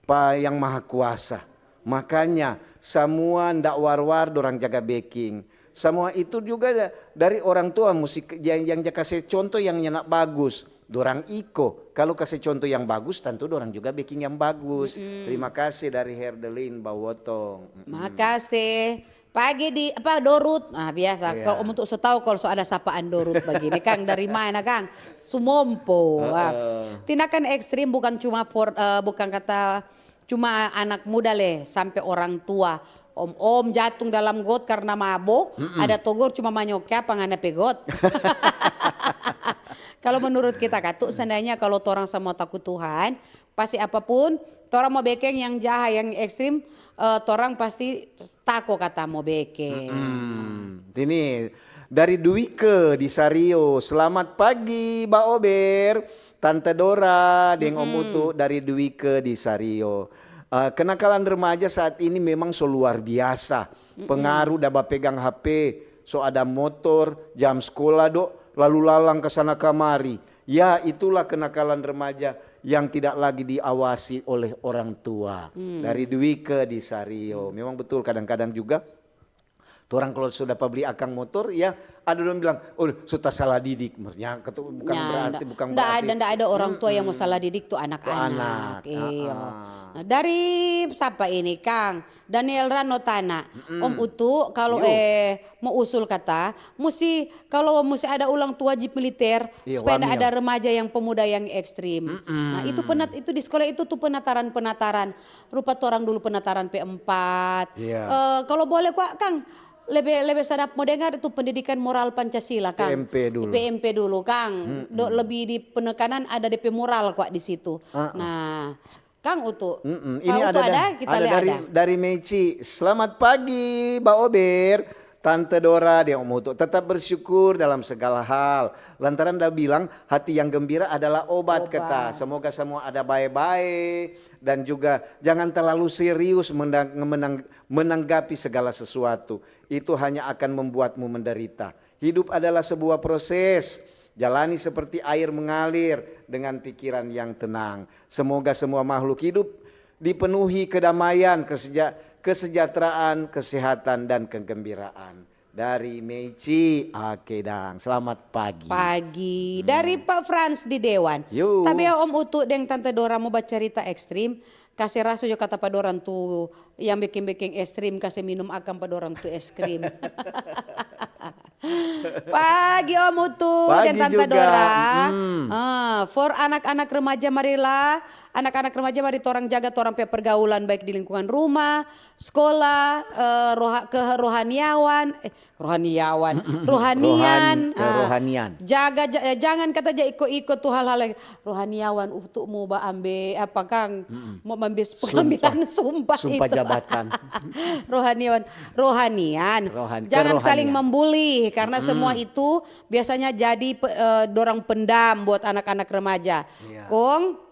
pa Yang Maha Kuasa. Makanya samua ndak war-war dorang jaga beking. Samua itu juga da- dari orang tua musti ke- yang, yang ja kase contoh yang nyanda bagus. Dorang iko. Kalu kase contoh yang bagus, tentu dorang juga beking yang bagus. Terima kasih dari Herdelin Bawotong. Mm-mm. Makase. Pagi di apa Dorut. Nah, biasa Iya. Kalau untuk so tau kalau so ada sapaan Dorut begini Kang dari mana Kang? Sumompo. Ah. Tindakan ekstrim bukan cuma for, eh, bukan kata cuma anak muda le sampai orang tua. Om-om jatung dalam got karena mabo, ada togor cuma manyoke apa ngana pe got. Kalau menurut kita katu, seandainya kalau torang semua takut Tuhan, pasti apapun torang mo bekeng yang jaha, yang ekstrim, eh, torang pasti tako kata mo bekeng. Hmm, ini dari Dwike di Sario. Selamat pagi, Ba Ober, Tante Dora, deng Om Utu dari Dwike di Sario. Eh, kenakalan remaja saat ini memang so luar biasa. Pengaruh da bapegang H P, so ada motor, jam skola do, lalu lalang ka sana kamari. Ya, itulah kenakalan remaja yang tidak lagi diawasi oleh orang tua. Dari Dwike di Sario. Memang betul kadang-kadang juga torang kalau so dapa bli akang motor, ya ada dong bilang, "Oh, so tasala didik." Maksudnya, katu-, bukan Ya, berarti, nda- bukan nda berarti. ada, nda ada orang tua yang mau salah didik tu Tu anak-anak. anak, Iya. ah-ah. Nah, dari siapa ini, Kang? Daniel Rano tana, Om Utu, kalau eh mau usul kata, musti kalau musti ada ulang tu wajib militer Iya, supaya nda wamil. Ada remaja yang pemuda yang ekstrim. Nah, itu penat itu di sekolah itu tu penataran-penataran. Rupa torang dulu penataran P empat. Iya. Eh, kalau boleh kwa, Kang, lebih lebih sadap mo dengar itu pendidikan moral Pancasila, Kang. P M P dulu. Di P M P dulu, Kang. Do- lebih di penekanan ada D P moral kwa di situ. Ah, ah. Nah, Kang Utu, Mm-mm. Pak Utu Ada, ada, da- kita ada lihat dari ada. Dari Meici. Selamat pagi, Ba Ober, Tante Dora, deng Om Utu. Tetap bersyukur dalam segala hal. Lantaran da bilang hati yang gembira adalah obat, Obat. Keta. Semoga semua ada bae-bae dan juga jangan terlalu serius mendang- menang- menanggapi segala sesuatu. Itu hanya akan membuatmu menderita. Hidup adalah sebuah proses. Jalani seperti air mengalir dengan pikiran yang tenang. Semoga semua makhluk hidup dipenuhi kedamaian, keseja- kesejahteraan, kesehatan, dan kegembiraan. Dari Meici, oke dang. Selamat pagi. Pagi. Dari Pak Frans di Dewan. Yo. Tapi ya Om Utu deng Tante Dora mau bacarita ekstrim. Kase raso jo kata pa dorang tu yang beking-beking es krim, kase minum akang pa dorang tu es krim. Pagi Om Utu Pagi dan Tante juga. Dora. Hmm. Ah, for anak-anak remaja marilah, anak-anak remaja mari torang jaga torang pe pergaulan baik di lingkungan rumah, sekolah, eh, roha, kerohaniawan, eh, rohaniawan, rohanian, Rohan- eh, rohanian. Jaga ja- eh, jangan kata ja iko-iko tu hal-hal yang rohaniawan untuk mau ba ambe apa Kang mau ambil pengambilan sumpah, Sumpah itu. Jabatan. Rohaniawan, rohanian. Rohan- Jangan kerohanian. Saling membuli karena semua itu biasanya jadi pe- eh, dorang pendam buat anak-anak remaja. Iya. Kong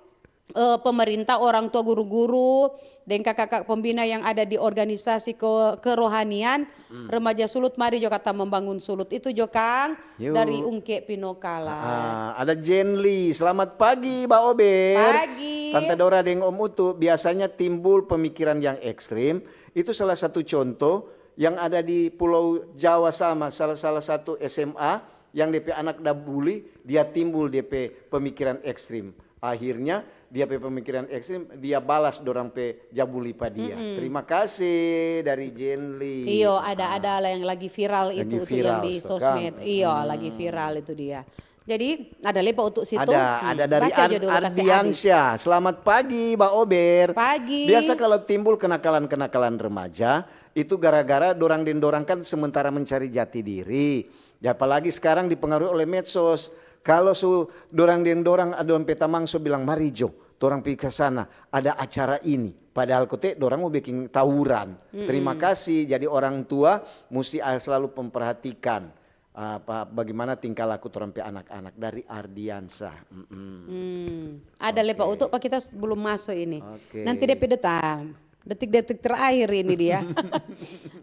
eh, pemerintah, orang tua, guru-guru, deng kakak-kakak pembina yang ada di organisasi ke- kerohanian, remaja Sulut, mari jo kata membangun Sulut itu jo Kang Yo. Dari Ungke Pinokala. Ah, ada Jenly. Selamat pagi, Ba Ober. Pagi. Tante Dora deng Om Utu, biasanya timbul pemikiran yang ekstrim, itu salah satu contoh yang ada di Pulau Jawa sama, salah, salah satu S M A yang de pe anak da buli, dia timbul dia pe pemikiran ekstrim. Akhirnya dia pe pemikiran ekstrim, dia balas dorang pe ja buli pa dia. Mm-mm. Terima kasih dari Jenly. Iyo, ada, ah, ada lah yang lagi viral itu, itu yang di sosmed. Iyo, lagi viral itu dia. Jadi, ada lei pa Utu situ. Ada, hmm, ada dari Ar-, Ardiansyah. Selamat pagi, Ba Ober. Pagi. Biasa kalau timbul kenakalan-kenakalan remaja, itu gara-gara dorang deng dorang kan sementara mencari jati diri. Ya, apalagi sekarang dipengaruhi oleh medsos. Kalau su dorang deng dorang, ada dong pe tamang su bilang, "Mari jo, torang pi ka sana, ada acara ini." Padahal kote dorang mo biking tawuran. Mm-mm. Terima kasih, jadi orang tua musti a-, selalu memperhatikan apa, bagaimana tingkah laku torang pe anak-anak. Dari Ardiansyah. Mm-mm. Hmm. Ada lei pa Utu, pa kita belum masuk ini. Oke. Nanti dia pe deta-, detik-detik terakhir ini dia.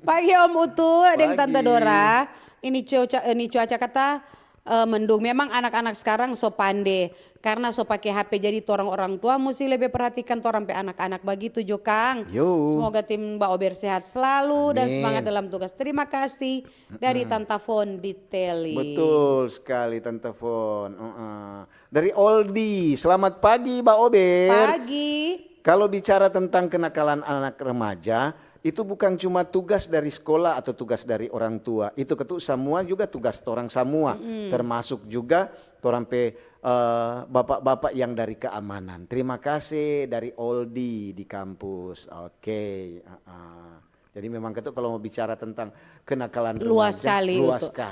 Pagi Om Utu deng Tante Dora. Ini cuaca, ini cuaca kata, eh, mendung. Memang anak-anak sekarang so pande. Karena so pake H P, jadi torang orang tua musti lebe perhatikan torang pe anak-anak. Bagitu jo, kang. Yo. Semoga tim Ba Ober sehat selalu dan semangat dalam tugas. Terima kasih dari Tanta Fon di Teli. Betul sekali, Tanta Fon. Heeh. Dari Oldi, selamat pagi, Ba Ober. Pagi. Kalau bicara tentang kenakalan anak remaja, itu bukan cuma tugas dari sekolah atau tugas dari orang tua. Itu ketu samua juga tugas torang samua, termasuk juga torang pe, eh, bapak-bapak yang dari keamanan. Terima kasih dari Oldi di kampus. Oke, heeh. Jadi memang ketu kalau mo bicara tentang kenakalan remaja, luas skali.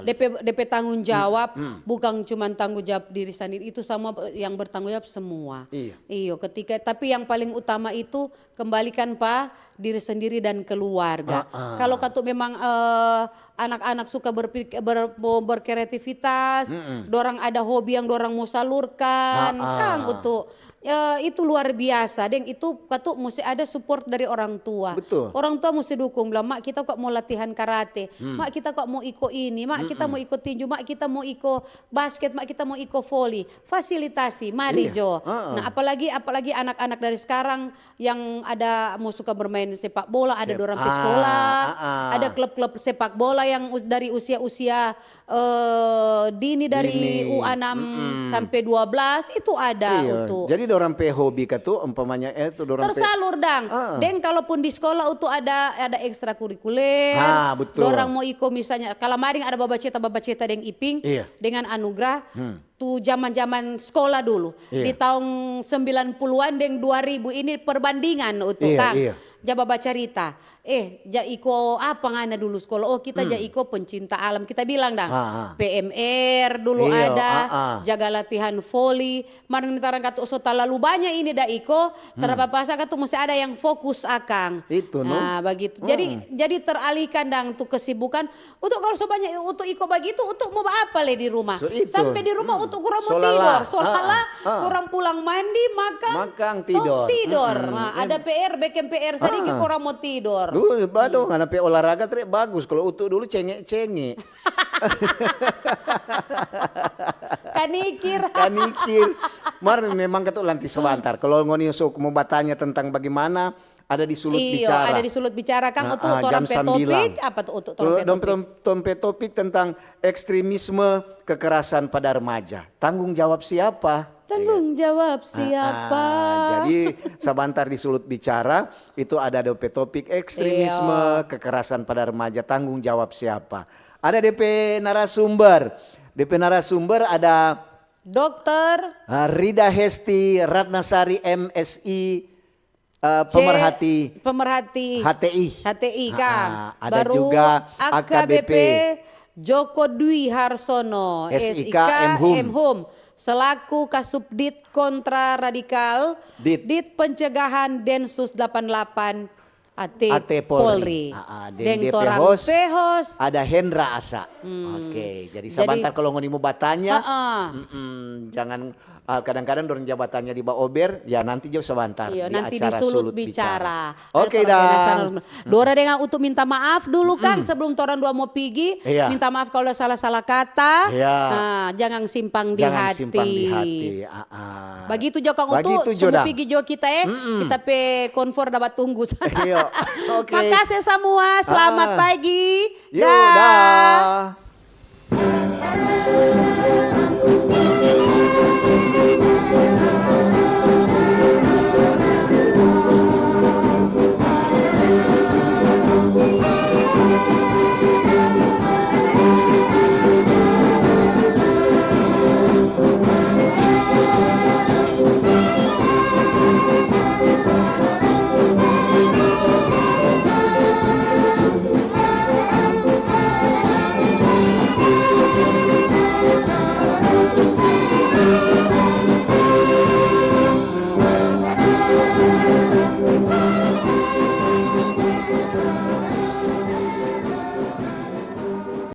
Depe, depe tanggung jawab, bukang cuman tanggung jawab diri sandiri, itu samua yang bertanggung jawab semua. Iya. Iyo, ketika, tapi yang paling utama itu kembalikan pa diri sendiri dan keluarga. Kalau katu memang, eh, anak-anak suka berpik-, ber-, mo berkreativitas, dorang ada hobi yang dorang mo salurkan, kang, Utu. Eh, itu luar biasa, deng itu katu musti ada support dari orang tua. Betul. Orang tua musti dukung, bilang, "Mak, kita kok mo latihan karate, Mak, kita kok mo iko ini, Mak, kita mo iko tinju, Mak, kita mo iko basket, Mak, kita mo iko voli." Fasilitasi, mari jo. Nah, apalagi, apalagi anak-anak dari sekarang yang ada mo suka bermain sepak bola, ada dorang pe sekolah, ada klub-klub sepak bola yang us-, dari usia-usia eh, dini dari U enam sampe dua belas itu ada, Utu. Jadi dorang pe hobi katu, umpamanya, eh, tu dorang pe tersalur dang. Deng, kalaupun di sekolah, Utu, ada, ada ekstrakurikuler. Ah, betul. Dorang mo iko misalnya, kalamaring ada babaceta-babaceta deng Iping, dengan Anugrah. Tu jaman-jaman sekolah dulu. Di taong sembilan puluhan deng dua ribu ini perbandingan, Utu, kang. Ja babacarita. Eh, ja iko apa ngana dulu sekolah? Oh, kita ja iko pencinta alam. Kita bilang dang, P M R dulu ada, jaga latihan voli. Mar ni tarang katu so talalu banya ini da iko, tarapapasa katu musti ada yang fokus akang. Itu, no? Nah, bagitu. Jadi, jadi teralihkan dang tu kesibukan. Utu kalu so banya Utu iko bagitu, Utu mo ba apa le di rumah? So itu. Sampe di rumah Utu kurang mo tidor. So lala, kurang pulang mandi, makang, makang, tidor. Nah, ada P R, beking P R sadiki, kurang mo tidor. Duh, bado, ngana pe olahraga tre bagus. Kalu Utu dulu cenge-cenge. Kanikir. Kanikir. Mar memang katu lanti sabantar. Kalu ngoni so mo batanya tentang bagimana, ada di Sulut Bicara. Iyo, ada di Sulut Bicara, kang. Utu, torang pe topik apa tu, Utu, torang pe topik? Torang pe topik tentang ekstremisme, kekerasan pada remaja. Tanggung jawab siapa? Tanggung jawab siapa? Jadi, sabantar di Sulut Bicara, itu ada de pe topik ekstremisme, kekerasan pada remaja, tanggung jawab siapa? Ada de pe narasumber. De pe narasumber ada Dokter Rida Hesti Ratnasari, M Si, eh, pemerhati H T I. H T I, kang. Ada juga A K B P Joko Dwi Harsono, S I K, M Hum, selaku Kasubdit Kontra Radikal, Dit Pencegahan Densus delapan delapan, Ate Ate Polri. Polri. Ah, ah, deng Deng D P torang host, P host. Ada Hendra Asa. Hmm. Oke, jadi Jadi- sabantar kalau ngoni mau batanya, Ah, ah. mm-mm, jangan, ah, kadang-kadang dorang jabatannya di baober, ya nanti jo sabantar Iya, di nanti di acara Sulut Bicara. Oke, Ada torang Dang. biasa normal. Dora deng Utu minta maaf dulu, Kang, sebelum torang dua mau pigi. Iya. Minta maaf kalau ada salah-salah kata. Iya. Ah, jangan simpang di Jangan hati. simpang di hati. Ah, ah. Bagitu jo, Kang Utu, Bagitu jo, semua Dang. pigi jo kita, eh. Mm-mm. Kita pe konvor dapat tunggu sana. Iya, oke. Makasih semua, selamat Ah. pagi. Yo, Dah. dah.